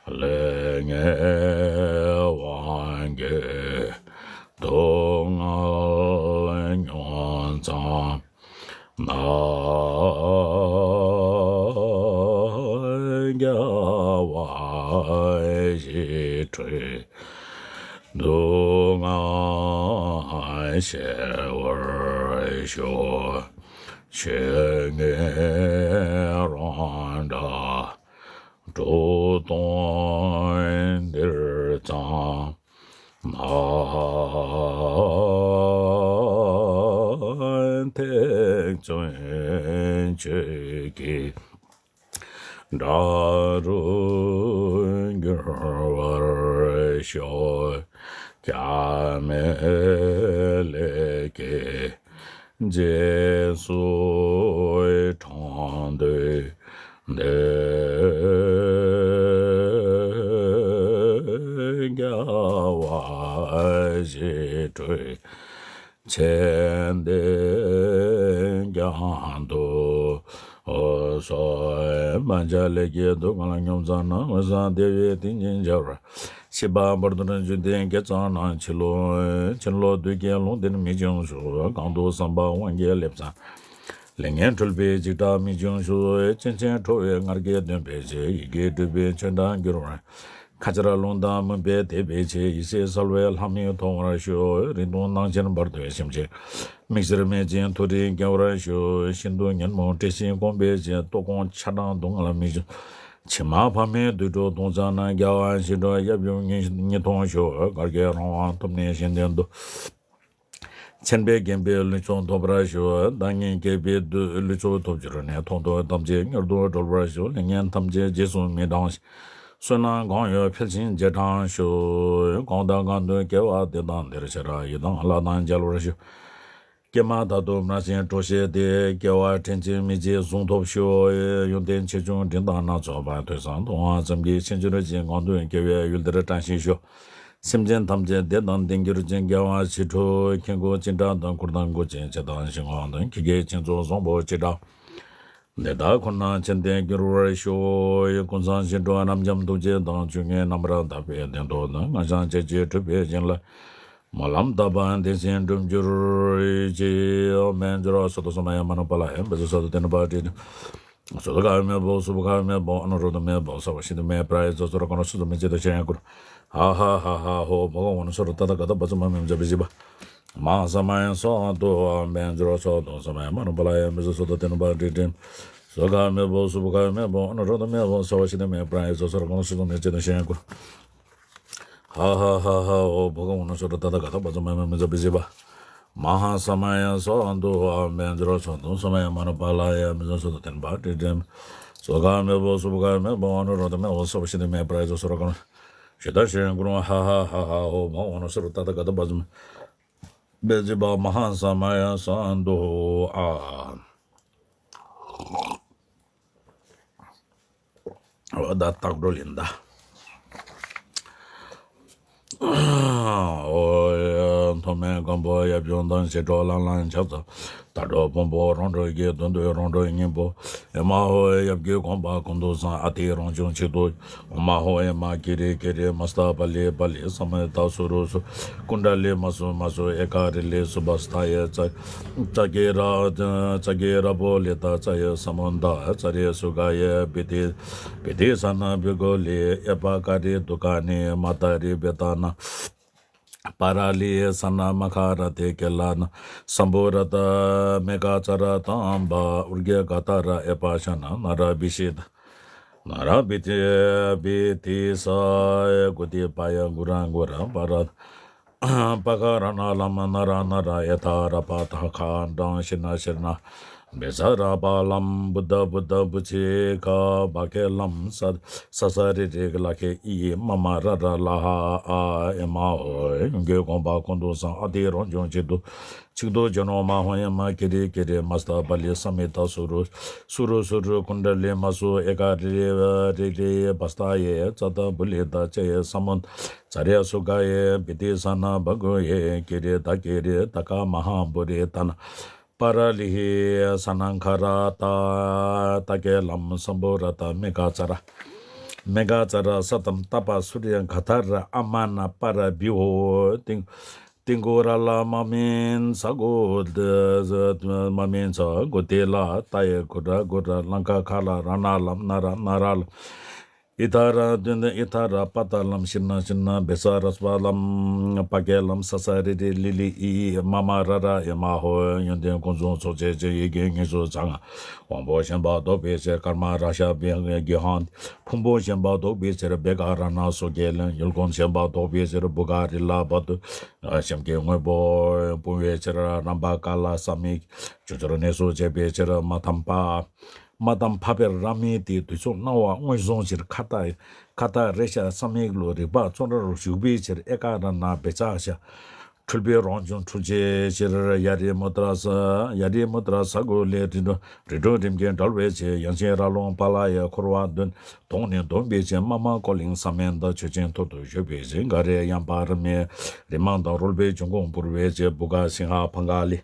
ལས་ངན་དབང་གིས་སྡུག་བསྔལ་མྱོང་ཙམ། ན་རྒྱལ་བ་ཞི་ཁྲོའི་སྡུག་བསྔལ་ཞི་བར་ཤོག། ཆོས་ངན་རང་འདྲ་དྲུག་སྟོང་འདིར་ཙམ། ནམ་མཁའི་བཙུན་ཆོས་ཀྱི་སྒྲ་རུ་འགྱུར་བར་ཤོག། སྐྱབས་མེད་ལས་ཀྱི་རྗེས་སུ་འབྲང་འདོད་འདོད། རྒྱལ་བ་ཞི་ཁྲོའི་མཚན་ལྡན་རྒྱན་དུ་གསོལ། མ་འཇལ་ལས་ཀྱི་སྡུག་བསྔལ་མྱོང་ཙམ་ན། འོད་བཟང་བདེ་བའི་ཏིང་ངེ་འཆར་བར། ཤིས་པ་འབུར་དོན་བརྗོད་ལྡན་སྐད་གཙང་ནང་། ཕྱི་ལོགས་ཕྱི་ལོགས་བདུད་ཀྱི་ལུང་བསྟན་མི་འབྱུང་ཤོག། གང་དུ་བསམ་པ་དབང་གིས་སླེབས་ཙམ། ལས་ངན་འཁྲུལ་པའི་འཇིགས་སྐྲག་མི་འབྱུང་ཤོག། སྤྱན་ཆེན་ཁྲོ་བོའི་ངར་སྐད་འདོན་པའི་ཚེ། ཡི་གེ་འབྲུ་པའི་ཆོས་སྒྲ་འགྱུར་བར། ཁ་ཆར་རླུང་དང་མུན་པས་བདས་པའི་ཚེ། ཡི་ཟེར་གསལ་བའི་ལྷ་མིག་མཐོང་བར་ཤོག། རིང་ཐུང་སྣང་ཆེན་བར་དོའི་སེམས་ཅན། མིག་སེར་མེད་ཅིང་ཐུགས་རིག་འགེང་བར་ཤོག། ཤིན་ཏུ་ཉོན་མོངས་བཀྲེས་ཤིང་སྐོམ་པའི་ཚེ། ལྟོགས་སྐོམ་ཆགས་སྡང་སྡུག་བསྔལ་མི་འབྱུང་། ཕྱི་མ་ཕ་མའི་དུད་འགྲོ་གདུང་ཚང་ན། རྒྱལ་བ་ཞི་ཁྲོ་ཡབ་ཡུམ་ཉིད་མཐོང་ཤོག། གར་གྱི་རང་དབང་ཐོབ་ནས་གཞན་དོན་དུ། ཆེན་པོས་བརྒྱན་པའི་ལུས་ཚོགས་ཐོབ་པར་ཤོག། བདག་ཉིད་བསྐྱེད་པའི་བདུད་ལུས་ཚོགས་ཐོབ་གྱུར་ནས། མཐོང་ཐོས་ཐམས་ཅད་མྱུར་དུ་གྲོལ་བར་ཤོག། ལས་ངན་ཐམས་ཅད་རྗེས་སུ་མི་འབྲང་ཞིང་། བསོད་ནམས་གང་ཡོད་འཕེལ་ཞིང་རྒྱས་དྲགས་ཤོག། གང་དང་གང་དུ་སྐྱེ་བ་དེ་དང་དེར་ཤེས་རབ་ཡིད་དང་ལྷ་དང་མཇལ་བར་ཤོག། ཀྱེ་མ་ད་དུང་སྨྲ་ཤིང་སྤྲོ་ཤེས་ཏེ། སྐྱེ་བ་དྲན་ཅིང་མི་བརྗེད་གཟུངས་ཐོབ་ཤོག། ཡོན་ཏན་ཆེ་ཆུང་འབྲིང་དང་སྣ་ཚོགས་པ། ཐོས་བསམ་མཐོང་བ་ཙམ་གྱིས་ཕྱིན་ཅི་རིག་ཅིང་གང་དུ་སྐྱེ་བའི་ཡུལ་དེར་བཀྲ་ཤིས་ཤོག། སེམས་ཅན་ཐམས་ཅད་བདེ་དང་ལྡན་གྱུར་ཅིག། རྒྱལ་བ་ཞི་ཁྲོ་མཁྱེན་དགུ་ཅི་འདྲ་དང་། ཁུར་དང་དགུ་ཅན་ཆེ་དང་ཞི་བ་དང་། ཁྱི་སྐད་ཆེན་ཚོགས་བཟང་པོ་ཅི་འདྲ། འདི་དག་ཁོ་ན་ཆེན་ཏེ་འགྱུར་བར་ཤོག། ཀུན་བཟང་ཞི་ཁྲོ་རབ་འབྱམས་ཐུགས་རྗེ་དང་། ཆོས་ཉིད་རྣམ་པར་དག་པའི་བདེན་མཐོང་དང་། ངག་དབྱངས་ཅན་གྱིས་སྒྲུབ་པའི་བྱིན་རླབས། སྨོན་ལམ་བཏབ་པ་དེ་བཞིན་འགྲུབ་གྱུར་ཅིག། ཨོཾ་མཉྫུ་ར་སོ་ཏོ་སོ་མ་ཡ་མ་ནུ་པ་ལ་ཡ་མི་ཙུ་སོ་ཏོ་ཏེ་ནུ་པ་ཏྲི་ཏི། སོ་ཏོ་ག་མེ་བོ་སུ་བ་ག་མེ་བོ་ཨ་ནུ་རོ་ཏ་མེ་བོ་ས་བ་ཤི་ཏི་མེ་པྲ་ཡེ་ཙོ་ཙོ་ར་ཀ་ནོ་སུ་ཙོ་མེ་ཙེ་ཏོ་ཤ་ཡ་ཀུ་རུ། ཧ་ཧ་ཧ་ཧ་ཧོ་བྷ་ག་ཝ་ནུ་སོ་ར་ཏ་ཏ་ག་ཏ་བ་ཙུ་མ་མེ་མ་ཛ་བི་ཛི་བ། མ་ཧཱ་ས་མ་ཡ་སྭཱ་ཧཱ་ཏུ་ཨོཾ་མཉྫུ་ར་སྭཱ་ཧཱ་ཏུ་ས་མ་ཡ་མ་ནུ་པ་ལ་ཡ་མི་ཙུ་སོ་ཏོ་ཏེ་ནུ་པ་ཏྲི་ཏྲི། སོ་ག་མེ་བོ་སུ་བ་ག་མེ་བོ་ཨ་ནུ་རོ་ཏ་མེ་བོ་ས་བ་ཤི་ཏི་མེ་པྲ་ཡེ་ཙོ་ཙོ་ར་ཀ་ནོ་སུ་ཙོ་མེ་ཙེ་ཏོ་ཤ་ཡ་ཀུ་རུ། ཧ་ཧ་ཧ་ཧ་ཨོ་བྷ་ག་ཝ་ནུ་སོ་ར་ཏ་ཏ་ག་ཏ་བ་ཙུ་མ་མེ་མ་ཛ་བི་ཛི་བ། མ་ཧཱ་ས་མ་ཡ་སྭཱ་ཧཱ་ཏུ་ཨོཾ་མཉྫུ་ར་སྭཱ་ཧཱ་ཏུ་ས་མ་ཡ་མ་ནུ་པ་ལ་ཡ་མི་ཙུ་སོ་ཏོ་ཏེ་ནུ་པ་ཏྲི་ཏྲི། སོ་ག་མེ་བོ་སུ་བ་ག་མེ་བོ་ཨ་ནུ་རོ་ཏ་མེ་བོ་ས་བ་ཤི་ཏི་མེ་པྲ་ཡེ་ཙོ་ཙོ་ར་ཀ་ནོ། ཤི་ཏ་ཤི་ཡ་ཀུ་རུ། ཧ་ཧ་ཧ་ཧ་ཨོ་བྷ་ག་ཝ་ནུ་སོ་ར་ཏ་ཏ་ག་ཏ་བ་ཙུ་མ་མེ་ཛ་བི་ཛི་བ། མ་ཧཱ་ས་མ་ཡ་སྭཱ་ཧཱ་ཏུ་ཨ། འོ་ད་རྟགས་འགྲོ་ལེན་ད། འོ་ཡ་མཐོ་དམན་སྒམ་པོ་ཡབ་ཡུམ་དང་། ཞི་ཁྲོ་ལང་ལང་ཕྱག་འཚལ་དར་སྒྲོག་ཕུང་པོ། རོང་འགྲོ་སྐྱིད་དོན་དུ་རོང་འགྲོ་སྙིང་པོ། ཨེ་མ་ཧོ་ཡབ་ཀྱི་དགོངས་པ་ཀུན་ཏུ་བཟང་། ཨ་ཏི་རང་བྱུང་གཅིག་ཏུ། ཨོ་མ་ཧོ་ཨེ་མ་ཀི་རི་ཀི་རི། མ་སྟ་པ་ལི་པ་ལི། ས་མ་ད་སུ་རུ་སུ། ཀུན་ཌ་ལི་མ་སུ་མ་སུ། ཨེ་ཀ་རི་ལི་སུ་བ་སྟ་ཡེ་ཙ། ཙ་ཀི་ར་ཙ་ཀི་ར་པོ་ལི་ཏ་ཙ་ཡེ་ས་མུན་ད་ཙ་རི་སུ་ག་ཡེ་བི་ཏི་བི་ཏི་ས་ན་བི་གོ་ལི། ཨེ་པ་ཀ་རི་དུ་ཀ་ནི་མ་ཏ་རི་བི་ཏ་ན། པ་ར་ལི་ས་ན་མ་ཁ་ར་ཏི་ཀེ་ལ་ན། སམ་བུ་ར་ཏ་མེ་ཀ་ཙ་ར་ཏམ་བ། ཨུར་གེ་ག་ཏ་ར་ཨེ་པ་ཤ་ན་ན་ར་བི་ཤི་ཏ། ན་ར་བི་ཏི་བི་ཏི་ས་ཡ་གུ་ཏི་པ་ཡ་གུ་ར་གུ་ར་པ་ར། པ་ཀ་ར་ན་ལ་མ་ན་ར་ན་ར་ཨེ་ཐ་ར་པ་ཏ་ཁ་འབྲང་ཤི་ན་ཤི་ན། བཛྲ་པཱ་ལཾ་བུདྡྷ་བུདྡྷ་བུ་ཙི་ཀ། བྷ་གེ་ལཾ་ས་ས་ས་རི་རི་ལ་ཀེ་ཨི་མ་མ་ར་ར་ལ་ཧ་ཨ་ཨེ་མ་ཧོ། ཡོན་གྱི་དགོངས་པ་ཀུན་ཏུ་བཟང་། ཨ་ཏི་རང་བྱུང་གཅིག་ཏུ་གཅིག་ཏུ་རྒྱུ་ནོར་མ་ཧོ་ཡ་མ་ཀི་རི་ཀི་རི་མ་སྟ་བ་ལི་ས་མི་ཏ་སུ་རུ་སུ་རུ་སུ་རུ་ཀུན་ཌ་ལི་མ་སུ་ཨེ་ཀ་རི་རི་རི་རི་བ་སྟ་ཡེ་ཙ་ཏ་བུ་ལི་ཏ་ཅ་ཡེ་ས་མུན་ཙ་ར་སུ་ག་ཡེ་བི་ཏི་ས་ན་བ་གུ་ཡེ་ཀི་རི་ཏ་ཀི་རི་ཏ་ཀ་མ་ཧ་བུ་རི་ཏ་ན། པ་ར་ལི་ཧི་ས་ནང་ཁ་ར་ཏ་ཏ་ཀེ་ལམ་སམ་བུ་ར་ཏ་མེ་ག་ཙ་ར། མེ་ག་ཙ་ར་ས་ཏམ་ཏ་པ་སུ་རི་ག་ཐ་ར་ཨ་མ་ན་པ་ར་བི་ཧོ་ཏིང་ཏིང་གུ་ར་ལ་མ་མིན་ས་གུ་མ་མིན་ས་གུ་ཏེ་ལ་ཏ་ཡེ་གུ་ར་གུ་ར་ལང་ཀ་ཁ་ལ་ར་ན་ལམ་ན་ར་ན་ར་ལམ། ཨི་ཐ་ར་དོན་ཏེ་ཨི་ཐ་ར་པ་ཏ་ལམ་ཤིར་ན་ཤིར་ན་བེ་ས་ར་སུ་བ་ལམ་པ་ཀེ་ལམ་ས་ས་རི་རི་ལི་ལི་ཨི་ཨི་མ་མ་ར་ར་ཨེ་མ་ཧོ། ཡོན་ཏན་ཀུན་བཟང་ཚོགས་ཆེན་ཅན་ཡི་གེ་ངེས་སུ་ཚང་། དབང་པོ་ཞན་པ་ཟློག་པའི་ཕྱིར་ཀརྨ་རཀྵ་བི་གེ་ཧན། ཕུང་པོ་ཞན་པ་ཟློག་པའི་ཕྱིར་བེ་ཀ་ར་ན་སོ་ཀེ་ལན། ཡུལ་ཀུན་ཞན་པ་ཟློག་པའི་ཕྱིར་བུ་ག་རི་ལ་བ་དུ། ཞབས་ཀྱི་དངོས་པོ་སྤོང་བའི་ཕྱིར་རམ་པ་ཀ་ལ་ས་མིག་ཇོ་ཇོར་གནས་སུ་བྱེད་པའི་ཕྱིར་མ་ཐམ་པ། མ་དང་འཕགས་པའི་རང་མིང་དེ་དུས་ཚོད་སྣང་བ་མངོན་སུམ་ཕྱིར་ཁ་ཏ་ཁ་ཏ་རེ་ཤ་ས་མིག་ལུ་རིག་པ་ཙོ་ར་རུ་ཞུགས་པའི་ཕྱིར་ཨེ་ཀ་ར་ན་བེ་ཙ་ཤ། འཁྲུལ་པའི་རང་བྱུང་འཁྲུལ་བྱེད་ཕྱིར་ཡ་རི་མུ་ཏྲ་ས། ཡ་རི་མུ་ཏྲ་ས་གུ་ལས་རི་འགྲོ་རི་འགྲོ་རིམ་གྱིས་འགྲོལ་བའི་ཕྱིར་ཡང་ཆེན་ར་ལུང་པ་ལ་ཡ་འཁོར་བ་འདོན་གདོང་ནས་འདོན་པའི་ཕྱིར་མ་མ་ཀོ་ལིང་ས་མན་ད་ཆོས་ཅན་ཐོག་ཏུ་བཞུགས་པའི་ཕྱིར་ག་རེ་ཡང་པ་རི་མེ་རི་མང་དང་རོལ་པའི་འབྱུང་ཁུངས་བོར་བའི་ཕྱིར་བུ་ག་སིང་ཧ་ཕང་ག་ལི།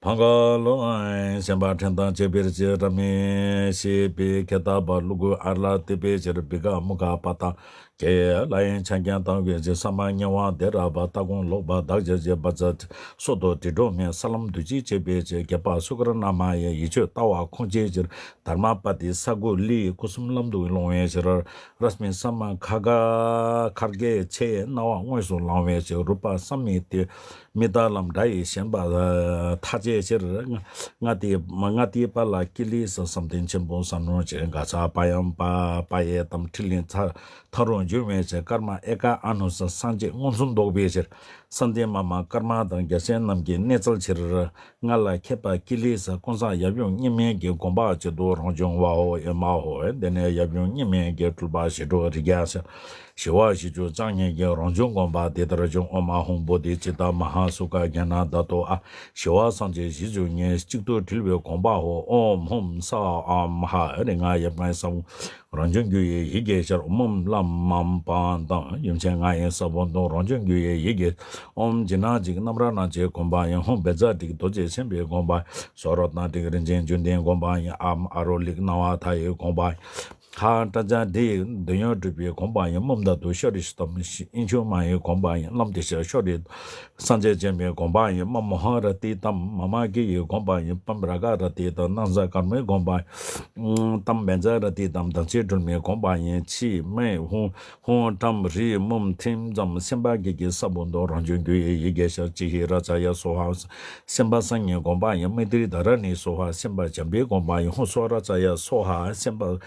ཕང་ག་ལོ་ཨན་སེམས་པ་ཕྲན་དང་བཅས་པའི་ཕྱིར་ར་མི་ཤེས་པའི་ཁེ་ཏ་པ་ཀླུ་གུ་ཨར་ལ་ཏི་པའི་ཕྱིར་བི་ཀ་མུ་ཀ་པ་ཏ་ཀེ་ལ་ཡན་ཆ་རྐྱང་དང་བའི་ཕྱིར་ས་མ་ཉེ་བ་དེ་ར་པ་ཏ་ཀུང་ལོག་པ་བདག་བྱ་བྱེད་པ་ཚ་སོ་ཏོ་དྲི་གྲོ་མེ་ས་ལམ་དུ་ཅི་བྱེད་པའི་ཕྱིར་བརྒྱད་པ་སུ་ཀར་ན་མ་ཡི་ཡིད་དཔྱོད་ལྟ་བ་ཁོང་ཆེའི་ཕྱིར་དྷརྨ་པ་ཏི་ས་གུ་ལི་སྐུ་གསུམ་ལམ་དུ་སློང་བའི་ཕྱིར་ར་སྨི་ས་མ་ཁ་ག་ཁར་གེ་ཆེ་སྣང་བ་དངོས་སུ་ལང་བའི་ཕྱིར་རུ་པ་ས་མི་ཏི། མི་རྟག་ལམ་སྒྲ་ཡིས་ཞེན་པ་ཐ་ཆད་ཕྱིར། ལྔ་སྟེ་ལྔ་སྟེ་པ་ལ་ཀི་ལི་ས་བསམ་གཏན་ཆེན་པོ་ས་ནོར་བྱེད་ག་ས་པ་ཡམ་པ་པ་ཡེ་དམ་ཁྲི་ལིང་ཚ་ཐ་རུ་འབྱུང་བའི་ཕྱིར་ཀརྨ་ཨེ་ཀ་ཨ་ནུ་ས་སངས་རྒྱས་མངོན་སུམ་བཟློག་པའི་ཕྱིར་ས་འདི་མ་མ་ཀརྨ་དང་རྒྱལ་སྲས་རྣམས་ཀྱི་གནས་ཚུལ་ཕྱིར། ལྔ་ལ་མཁས་པ་ཀི་ལི་ས་ཀུན་བཟང་ཡབ་ཡུམ་གཉིས་མེད་ཀྱི་དགོངས་པ་གཅིག་ཏུ་རང་བྱུང་བའོ་ཨེ་མ་ཧོ། དེ་ནས་ཡབ་ཡུམ་གཉིས་མེད་ཀྱི་སྤྲུལ་པ་ཞི་ཁྲོ་རིགས་བརྒྱ་ས། ཞི་བ་ཞི་ཁྲོ་རྩ་བརྒྱད་ཀྱི་རང་བྱུང་དགོངས་པ་འདི་ལྟར་བྱུང་། ཨོཾ་ཨཱཿཧཱུྃ་བོ་དྷི་ཙིཏྟ་མ་ཧཱ་སུ་ཁ་ཛྙཱ་ན་དྷཱ་ཏུ་ཨཱཿ་ཞི་བ་སངས་རྒྱས་ཞི་བྱེད་ཉིད་གཅིག་ཏུ་དྲིལ་བའི་དགོངས་པའོ། ཨོཾ་ཧཱུྃ་སྭཱ་ཧཱ་ཧ་རི་ང་ཡབ་ང་ས་བོན་རང་བྱུང་རྒྱུ་ཡི་ཡི་གེ་ཤར། ཨོཾ་བླ་མ་པ་དང་ཡུམ་ཆེན་ང་ཡི་ས་བོན་དང་རང་བྱུང་རྒྱུ་ཡི་ཡི་གེ། ཨོཾ་ཇི་ན་ཇི་རྣམ་ར་ན་ཅེ་དགོངས་པ་ཡིན། ཧཱུྃ་བཛྲ་ཏྲིག་རྡོ་རྗེ་སེམས་དཔའི་དགོངས་པ། སོ་རོ་ཏ་ཏྲིག་རིན་ཆེན་བཅུད་ལྡན་དགོངས་པ་ཡིན། ཨ་མ་ཨ་རོ་ལིག་སྣང་བ་མཐའ་ཡི་དགོངས་པ་ཡིན། ཧ་ཏྲ་ཛ་དྷི་འདོད་ཡོན་སྒྲུབ་པའི་དགོངས་པ་ཡིན། མུམ་དྷ་ཏུ་ཤཱ་རི་ཤྭ་ཏམ་ཨིན་ཆུ་མ་ཡི་དགོངས་པ་ཡིན། ལམ་དེ་ཤ་ཤོ་རི་སངས་རྒྱས་བྱེད་པའི་དགོངས་པ་ཡིན། མ་མོ་ཧ་ར་ཏི་ཏམ་མ་མ་ཀི་ཡི་དགོངས་པ་ཡིན། པམ་ར་ག་ར་ཏི་ཏམ་ནང་ཟ་ཀར་མའི་དགོངས་པ་ཡིན། ཏམ་བན་ཛ་ར་ཏི་ཏམ་དང་ཚེ་སྒྲོལ་མའི་དགོངས་པ་ཡིན། ཕྱི་མེ་ཧུང་ཧུང་ཏམ་རི་མུམ་ཐིམ་ཙམ་སེམས་དཔའ་བརྒྱད་ཀྱི་ས་བོན་དུ་རང་བྱུང་རྒྱུ་ཡི་ཡི་གེ་ཤར། ཅི་ཧི་ར་ཙ་ཡ་སྭཱ་ཧཱ། སེམས་དཔའ་སངས་རྒྱས་དགོངས་པ་ཡིན། མི་ཏྲི་དྷ་ར་ཎི་སྭཱ་ཧཱ། སེམས་དཔའ་འཇམ་པའི་དགོངས་པ་ཡིན། ཧུང་སྭ་ར་ཙ་ཡ་སྭཱ་ཧཱ། སེམས་དཔའ་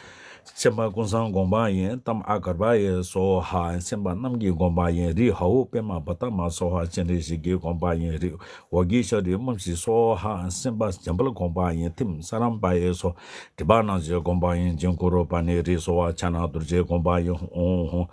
སེམས་དཔའ་ཀུན་བཟང་དགོངས་པ་ཡིན། ཏམ་ཨ་གརྦྷ་ཡེ་སྭཱ་ཧཱ། སེམས་དཔའ་རྣམས་ཀྱི་དགོངས་པ་ཡིན། རི་ཧ་ཧུ་པདྨ་བ་ཏ་མ་སྭཱ་ཧཱ། སྤྱན་རས་གཟིགས་ཀྱི་དགོངས་པ་ཡིན། རི་འོག་གི་ཤ་རི་མུམ་ཤི་སྭཱ་ཧཱ། སེམས་དཔའ་འཇམ་དཔལ་དགོངས་པ་ཡིན། ཐིམ་ས་རམ་པ་ཡེ་སྭཱ་ཧཱ། སྒྲིབ་པ་རྣམས་ཀྱི་དགོངས་པ་ཡིན། ཅིང་ཀུ་རུ་པ་ཎི་རི་སྭཱ་ཧཱ། ཕྱག་ན་རྡོ་རྗེ་དགོངས་པ་ཡིན། ཧུང་ཧུང་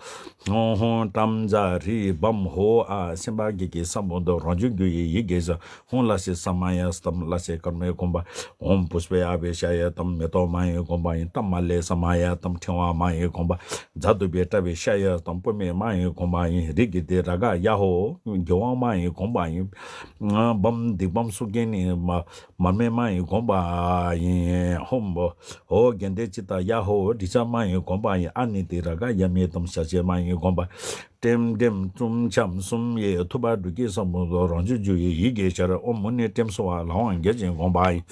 ཧུང་ཧུང་ཏམ་ཛ་རི་བམ་ཧོ་ཨ། སེམས་དཔའ་བརྒྱད་ཀྱི་ས་བོན་དུ་རང་བྱུང་རྒྱུ་ཡི་ཡི་གེ་ཤར། ཧཱུྃ་ལ་ཤི་ས་མ་ཡ་སྟམ་ལ་ཤི་ཀརྨའི་དགོངས་པ། ཨོཾ་པུཥྤེ་ཨ་བྷི་ཤ་ཡ་སྟམ་མེ་ཏོག་མ་ཡི་དགོངས་པ་ཡིན། ཏམ་མ་ལེ་ས་མ་ཡ་སྟམ་ཕྲེང་བ་མ་ཡི་དགོངས་པ། ཛ་ཏུ་པེ་ཏྲ་བྷི་ཤ་ཡ་སྟམ་སྤོས་མེ་མ་ཡི་དགོངས་པ་ཡིན། རི་གི་ཏི་ར་ག་ཡ་ཧོ་རྒྱལ་དབང་མ་ཡི་དགོངས་པ་ཡིན། བམ་སྡིག་བམ་སུ་ཀེ་ནི་མ་མར་མེ་མ་ཡི་དགོངས་པ་ཡིན། ཧཱུྃ་ཧོ་གན་དེ་ཅི་ཏ་ཡ་ཧོ་དྲི་ཆབ་མ་ཡི་དགོངས་པ་ཡིན། ཨ་ནི་ཏི་ར་ག་ཡ་མེ་སྟམ་ཞལ་ཕྱེ་མ་ཡི་དགོངས་པ། ཀྲེམ་ཀྲེམ་ཀྲུམ་ཆམ་གསུམ་ཡེ་ཐུབ་པ་འབྲུག་གི་ས་བོན་དུ་རང་བྱུང་རྒྱུ་ཡི་ཡི་གེ་ཤར། ཨོཾ་མུ་ནི་ཀྲེམ་སྭཱ་ཧཱ་ལྷ་དབང་བརྒྱ་བྱིན་དགོངས་པ་ཡིན།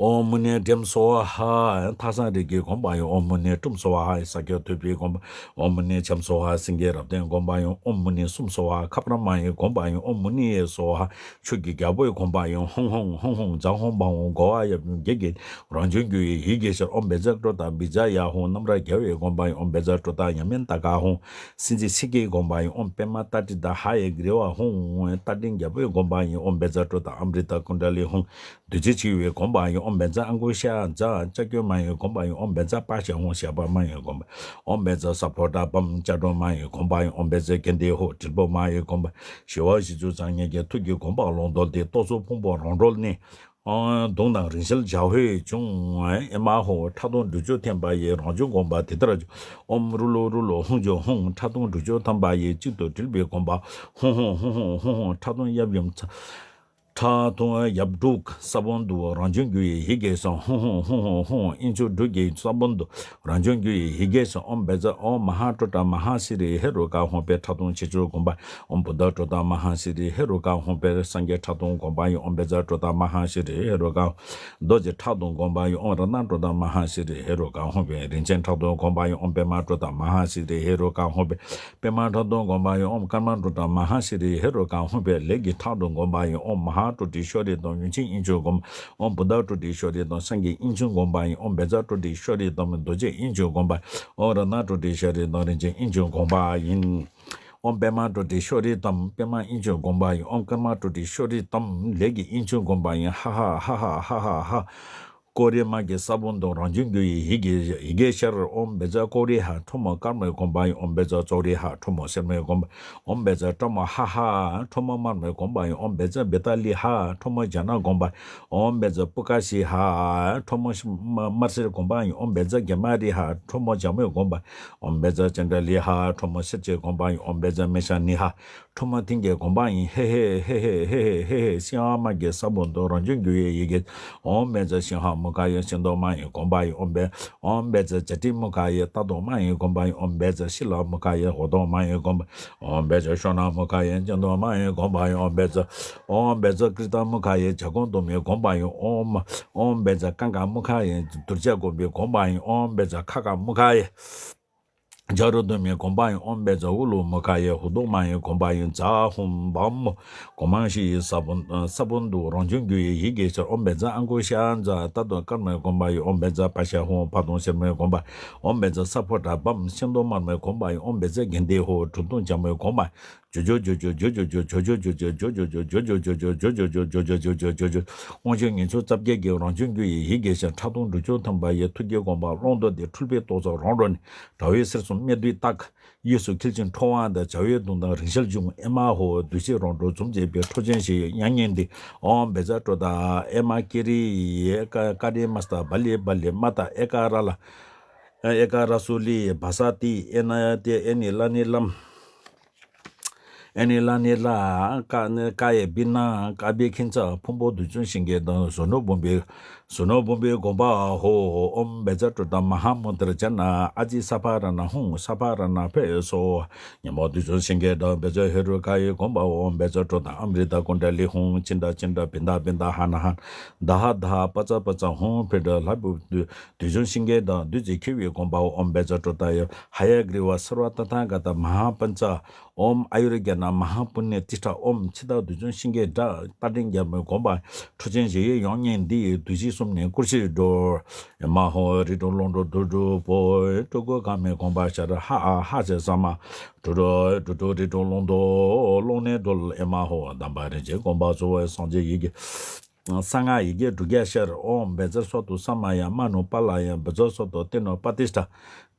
ཨོཾ་མུ་ནེ་བྲམ་སོ་ཧ། ཐགས་བཟང་རིགས་ཀྱི་དགོན་པ་ཡི། ཨོཾ་མུ་ནེ་ཀྲུམ་སོ་ཧ། ས་སྐྱ་ཐུབ་པའི་དགོན་པ། ཨོཾ་མུ་ནེ་བྱམས་སོ་ཧ། སེང་གེ་རབ་བརྟན་དགོན་པ་ཡི། ཨོཾ་མུ་ནེ་སུམ་སོ་ཧ། ཁ་པར་མ་ཡི་དགོན་པ་ཡི། ཨོཾ་མུ་ནེ་ཡེ་སོ་ཧ། ཆོས་ཀྱི་རྒྱལ་པོའི་དགོན་པ་ཡི། ཧཱུྃ་ཧཱུྃ་ཧཱུྃ་ཧཱུྃ་ཛཿཧཱུྃ་བཾ་ཧཱུྃ། གོ་བ་ཡབ་ཡུམ་བརྒྱད་ཀྱི། རང་བྱུང་རྒྱུ་ཡི་ཡི་གེ་ཤར། ཨོཾ་བཛྲ་ཀྲོ་དྷ་བི་ཛ་ཡ་ཧཱུྃ། ནམ་ར་རྒྱལ་བའི་དགོན་པ་ཡི། ཨོཾ་བཛྲ་ཀྲོ་དྷ་ཡ་མནྟ་ཀ་ཧཱུྃ། སྲིད་འཛིན་སེ་གེའི་དགོན་པ་ཡི། ཨོཾ་པདྨ་ཏ་ཏྲི་ཏ་ཧ་ཡེ་གྲི་ཝ་ཧཱུྃ། རྟ་མགྲིན་རྒྱལ་པོའི་དགོན་པ་ཡི། ཨོཾ་བཛྲ་ཀྲོ་དྷ་ཨ་མྲྀ་ཏ་ཀུན་ཌ་ལི་ཧཱུྃ། བདུད་རྩི་ཆེ་བའི་དགོན་པ་ཡི། ཨོཾ་བཛྲ་ཨ་གུ་ཤ་ཛ། ལྕགས་ཀྱུ་མ་ཡི་དགོན་པ་ཡི། ཨོཾ་བཛྲ་པ་ཤ་ཧཱུྃ། ཞགས་པ་མ་ཡི་དགོན་པ། ཨོཾ་བཛྲ་ས་ཕོ་ཊ་པཾ། ལྕགས་སྒྲོག་མ་ཡི་དགོན་པ་ཡི། ཨོཾ་བཛྲ་གན་དྷི་ཧཱུྃ། དྲིལ་བུ་མ་ཡི་དགོན་པ། ཞི་བ་བཞི་བཅུ་རྩ་གཉིས་ཀྱི་ཐུགས་ཀྱི་དགོངས་པ་ཀློང་རྡོལ་ཏེ། རྟོག་ཚོགས་ཕུང་པོ་རང་གྲོལ་ནས། ཨོཾ་གདུང་དང་རིང་བསྲེལ་འཇའ་འོད་བྱུང་། ཨེ་མ་ཧོ། ཁྲག་འཐུང་སྦྲུལ་ཆུ་འཐེན་པ་ཡི། རང་བྱུང་དགོངས་པ་དེ་ལྟར་བྱུང་། ཨོཾ་རུ་ལོ་རུ་ལོ་ཧཱུྃ་ཇོ་ཧཱུྃ། ཁྲག་འཐུང་སྦྲུལ་ཆུ་འཐེན་པ་ཡི། གཅིག་ཏུ་དྲིལ་བུའི་དགོངས་པ། ཧཱུྃ་ཧཱུྃ་ཧཱུྃ་ཧཱུྃ་ཧཱུྃ། ཁྲག་འཐུང་ཡབ་ཡུམ་ཚ། ཁྲག་འཐུང་ཡབ་འབྲུག་ས་བོན་དུ། རང་བྱུང་རྒྱུ་ཡི་ཡི་གེ་གསུམ། ཧཱུྃ་ཧཱུྃ་ཧཱུྃ་ཧཱུྃ་ཧཱུྃ། དབྱིངས་ཆུ་འབྲུག་གི་ས་བོན་དུ། རང་བྱུང་རྒྱུ་ཡི་ཡི་གེ་གསུམ། ཨོཾ་བཛྲ། ཨོཾ་མ་ཧཱ་ཀྲོ་ཏ་མ་ཧཱ་སི་རི་ཧེ་རུ་ཀ་ཧཱུྃ་ཕཊ། ཁྲག་འཐུང་ཆེ་ཆུང་དགོངས་པ། ཨོཾ་བུདྡྷ་ཀྲོ་ཏ་མ་ཧཱ་སི་རི་ཧེ་རུ་ཀ་ཧཱུྃ་ཕཊ། སངས་རྒྱས་ཁྲག་འཐུང་དགོངས་པ་ཡི། ཨོཾ་བཛྲ་ཀྲོ་ཏ་མ་ཧཱ་སི་རི་ཧེ་རུ་ཀ་ཧཱུྃ། རྡོ་རྗེ་ཁྲག་འཐུང་དགོངས་པ་ཡི། ཨོཾ་རཏྣ་ཀྲོ་ཏ་མ་ཧཱ་སི་རི་ཧེ་རུ་ཀ་ཧཱུྃ་ཕཊ། རིན་ཆེན་ཁྲག་འཐུང་དགོངས་པ་ཡི། ཨོཾ་པདྨ་ཀྲོ་ཏ་མ་ཧཱ་སི་རི་ཧེ་རུ་ཀ་ཧཱུྃ་ཕཊ། པདྨ་ཁྲག་འཐུང་དགོངས་པ་ཡི། ཨོཾ་ཀརྨ་ཀྲོ་ཏ་མ་ཧཱ་སི་རི་ཧེ་རུ་ཀ་ཧཱུྃ་ཕཊ། ལས་ཀྱི་ཁྲག་འཐུང་དགོངས་པ་ཡི། ཨོཾ་མ་ཧཱ་ཀྲོ་ཏི་ཤྭ་རི་དམ། ཡུམ་ཆེན་དབྱིངས་ཆུ་དགོངས་པ། ཨོཾ་བུདྡྷ་ཀྲོ་ཏི་ཤྭ་རི་དམ། སངས་རྒྱས་དབྱིངས་ཆུ་དགོངས་པ་ཡི། ཨོཾ་བཛྲ་ཀྲོ་ཏི་ཤྭ་རི་དམ། རྡོ་རྗེ་དབྱིངས་ཆུ་དགོངས་པ། ཨོཾ་རཏྣ་ཀྲོ་ཏི་ཤྭ་རི་དམ། རིན་ཆེན་དབྱིངས་ཆུ་དགོངས་པ་ཡིན། ཨོཾ་པདྨ་ཀྲོ་ཏི་ཤྭ་རི་དམ། པདྨ་དབྱིངས་ཆུ་དགོངས་པ་ཡིན། ཨོཾ་ཀརྨ་ཀྲོ་ཏི་ཤྭ་རི་དམ། ལས་ཀྱི་དབྱིངས་ཆུ་དགོངས་པ་ཡིན། ཧ་ཧ་ཧ་ཧ་ཧ་ཧ་ཧ། ཀོ་རི་མ་གི་ས་བོན་དུ། རང་བྱུང་རྒྱུ་ཡི་ཡི་གེ་ཡི་གེ་ཤར། ཨོཾ་བཛྲ་ཀོ་རི་ཧ། ཁྲོ་མོ་དཀར་མོའི་དགོངས་པ་ཡིན། ཨོཾ་བཛྲ་ཙོ་རི་ཧ། ཁྲོ་མོ་སེར་མོའི་དགོངས་པ། ཨོཾ་བཛྲ་ཏྲ་མོ་ཧ་ཧ། ཁྲོ་མོ་དམར་མོའི་དགོངས་པ་ཡིན། ཨོཾ་བཛྲ་བེ་ཏ་ལི་ཧ། ཁྲོ་མོ་ཇ་ན་དགོངས་པ། ཨོཾ་བཛྲ་པུ་ཀ་ཤི་ཧ། ཁྲོ་མོ་དམར་སེར་དགོངས་པ་ཡིན། ཨོཾ་བཛྲ་གེ་མ་རི་ཧ། ཁྲོ་མོ་ཇ་མོའི་དགོངས་པ། ཨོཾ་བཛྲ་ཙན་དྲ་ལི་ཧ། ཁྲོ་མོ་སེར་སྐྱའི་དགོངས་པ་ཡིན། ཨོཾ་བཛྲ་མེ་ཤ་ནི་ཧ། ཁྲོ་མོ་མཐིང་གའི་དགོངས་པ་ཡིན། ཧེ་ཧེ་ཧེ་ཧེ་ཧེ་ཧེ་ཧེ། སིང་ཧ་མ་གི་ས་བོན་དུ། རང་བྱུང་རྒྱུ་ཡི་ཡི་གེ། ཨོཾ་བཛྲ་སིང་ཧ་མུ་ཁ་ཡེ། སེང་གདོང་མ་ཡི་དགོངས་པ་ཡིན། ཨོཾ་བཛྲ། ཨོཾ་བཛྲ་ཛ་ཏི་མུ་ཁ་ཡེ། རྟ་གདོང་མ་ཡི་དགོངས་པ་ཡིན། ཨོཾ་བཛྲ་ཤི་ལ་མུ་ཁ་ཡེ། འོག་གདོང་མ་ཡི་དགོངས་པ། ཨོཾ་བཛྲ་ཤོ་ན་མུ་ཁ་ཡེ། སྤྱི་གདོང་མ་ཡི་དགོངས་པ་ཡིན། ཨོཾ་བཛྲ། ཨོཾ་བཛྲ་ཀྲི་ཏ་མུ་ཁ་ཡེ། བྱ་གོང་གདོང་མའི་དགོངས་པ་ཡིན། ཨོཾ། ཨོཾ་བཛྲ་ཀང་ཀ་མུ་ཁ་ཡེ། གདུལ་བྱ་བསྒོམ་པའི་དགོངས་པ་ཡིན། ཨོཾ་བཛྲ་ཁ་ཁ་མུ་ཁ་ཡེ། བྱ་རོག་གདོང་མའི་དགོངས་པ་ཡིན། ཨོཾ་བཛྲ་ཨུ་ལུ་མུ་ཁ་ཡེ། ཧུ་གདོང་མ་ཡི་དགོངས་པ་ཡིན། ཛཿཧཱུྃ་བཾ་མོ། གོ་མ་ཤི་ཡི་ས་བོན། ས་བོན་དུ། རང་བྱུང་རྒྱུ་ཡི་ཡི་གེ་ཤར། ཨོཾ་བཛྲ་ཨ་གུ་ཤ་ཛ། རྟ་གདོང་དཀར་མོའི་དགོངས་པ་ཡིན། ཨོཾ་བཛྲ་པ་ཤ་ཧཱུྃ། ཕ་གདོང་སེར་མོའི་དགོངས་པ། ཨོཾ་བཛྲ་ས་ཕོ་ཊ་པཾ། སེང་གདོང་དམར་མོའི་དགོངས་པ་ཡིན། ཨོཾ་བཛྲ་གན་དྷི་ཧཱུྃ། གྲུབ་ཐོབ་ཇ་མོའི་དགོངས་པ། ཇོ་ཇོ་ཇོ་ཇོ། དབང་ཕྱུག་ཉི་ཤུ་རྩ་བརྒྱད་ཀྱི་རང་བྱུང་རྒྱུ་ཡི་ཡི་གེ་ཤར། ཁྲག་འཐུང་སྦྲུལ་ཆུ་འཐེན་པ་ཡི། ཐུགས་ཀྱི་དགོངས་པ་ཀློང་རྡོལ་ཏེ། འཁྲུལ་པའི་རྟོག་ཚོགས་རང་གྲོལ་ནས། དགྲ་བོའི་གཟེར་གསུམ་སྨད་དུ་བཏགས། གཡས་སུ་འཁྱིལ་ཞིང་ཁྲོ་བ་དང་། བྱ་བའི་གདུང་དང་རིང་བསྲེལ་འབྱུང་། ཨེ་མ་ཧོ། བདུད་བཞིའི་རང་གྲོལ་འཛུམ་བྱེད་པའི། ཁྲོ་ཆེན་བཞི་ཡི་དབྱངས་སྙན་འདི། ཨོཾ་བཛྲ་ཀྲོ་དྷ། ཨེ་མ་ཀི་རི་ཡེ། ཀ་ཀ་རི་མ་སྟ། བ་ལི་བ་ལི་མ་ཏ། ཨེ་ཀ་ར་ལ། ཨེ་ཀ་ར་སུ་ལི། བ་ས་ཏི། ཨེ་ན་ཏེ། ཨེ་ནི་ལ་ནི་ལམ། ཨེ་ནི་ལ་ནི་ལ། ཀ་ནི་ཀ་ཡེ་བི་ན། ཀ་བི་ཁྱིན་ཚ། ཕུང་པོ་བདུད་འཇོམས་ཤིང་གི་མདའ། ཟུར་གནོན་འབུམ་པའི། ཟུར་གནོན་འབུམ་པའི་དགོངས་པ་ཧོ། ཨོཾ་བཛྲ་ཀྲོ་དྷ་མ་ཧཱ་མུ་དྲ་ཛ་ན། ཨ་ཙི་ས་ཕ་ར་ན་ཧཱུྃ། ས་ཕ་ར་ན་ཕཊ་སྭཱ་ཧཱ། ཉོན་མོངས་བདུད་འཇོམས་ཤིང་གི་མདའ། བཛྲ་ཧེ་རུ་ཀ་ཡི་དགོངས་པ་ཧོ། ཨོཾ་བཛྲ་ཀྲོ་དྷ་ཨ་མྲི་ཏ་ཀུན་ཌ་ལི་ཧཱུྃ། ཅིན་ཌ་ཅིན་ཌ་བིན་ཌ་བིན་ཌ་ཧ་ན་ཧ་ན། དྷ་ཧ་དྷ་ཧ། པ་ཙ་པ་ཙ་ཧཱུྃ་ཕཊ། ལྷ་བུ་བདུད་འཇོམས་ཤིང་གི་མདའ། བདུད་རྩི་འཁྱིལ་བའི་དགོངས་པ་ཧོ། ཨོཾ་བཛྲ་ཀྲོ་དྷ་ཡ། ཧ་ཡ་གྲི་ཝ་སརྦ་ཏ་ཐཱ་ག་ཏ་མ་ཧཱ་པཉྩ། ཨོཾ་ཨ་ཡུར་ཛྙཱ་ན་མ་ཧཱ་པུ་ཎྱ་ཏི་ཊ། ཨོཾ་འཆི་བདག་བདུད་འཇོམས་ཤིང་གི་སྒྲ། རྟ་མགྲིན་རྒྱལ་མོའི་དགོངས་པ། ཁྲོ་ཆེན་བཞི་ཡི་དབྱངས་སྙན་འདི། བདུད་བཞི་གསུམ་ནས་སྐོར་ཞིག་འགྲོ། ཨེ་མ་ཧོ། རིགས་དྲུག་ཀློང་དུ་སྒྲོལ་སྒྲོལ་པོ། སྤྲུལ་སྐུ་དགའ་མའི་དགོངས་པ་ཤར། ཧ་ཨ་ཧ་ཟེར་ས་མ། དྲུག་དྲུག་དྲུག་དྲུག་རིགས་དྲུག་ཀློང་དུ་ཀློང་ནས་སྒྲོལ། ཨེ་མ་ཧོ། གདམས་པ་རིན་ཆེན་དགོངས་པ་གཙོ་བོ་སངས་རྒྱས་ཡི་གེ། གསང་སྔགས་ཡི་གེ་དྲུག་བརྒྱ་ཤར། ཨོཾ་བཛྲ་སཏྭ་ས་མ་ཡ། མ་ནུ་པཱ་ལ་ཡ། བཛྲ་སཏྭ་ཏེ་ནུ་པ་ཏིཥྛ།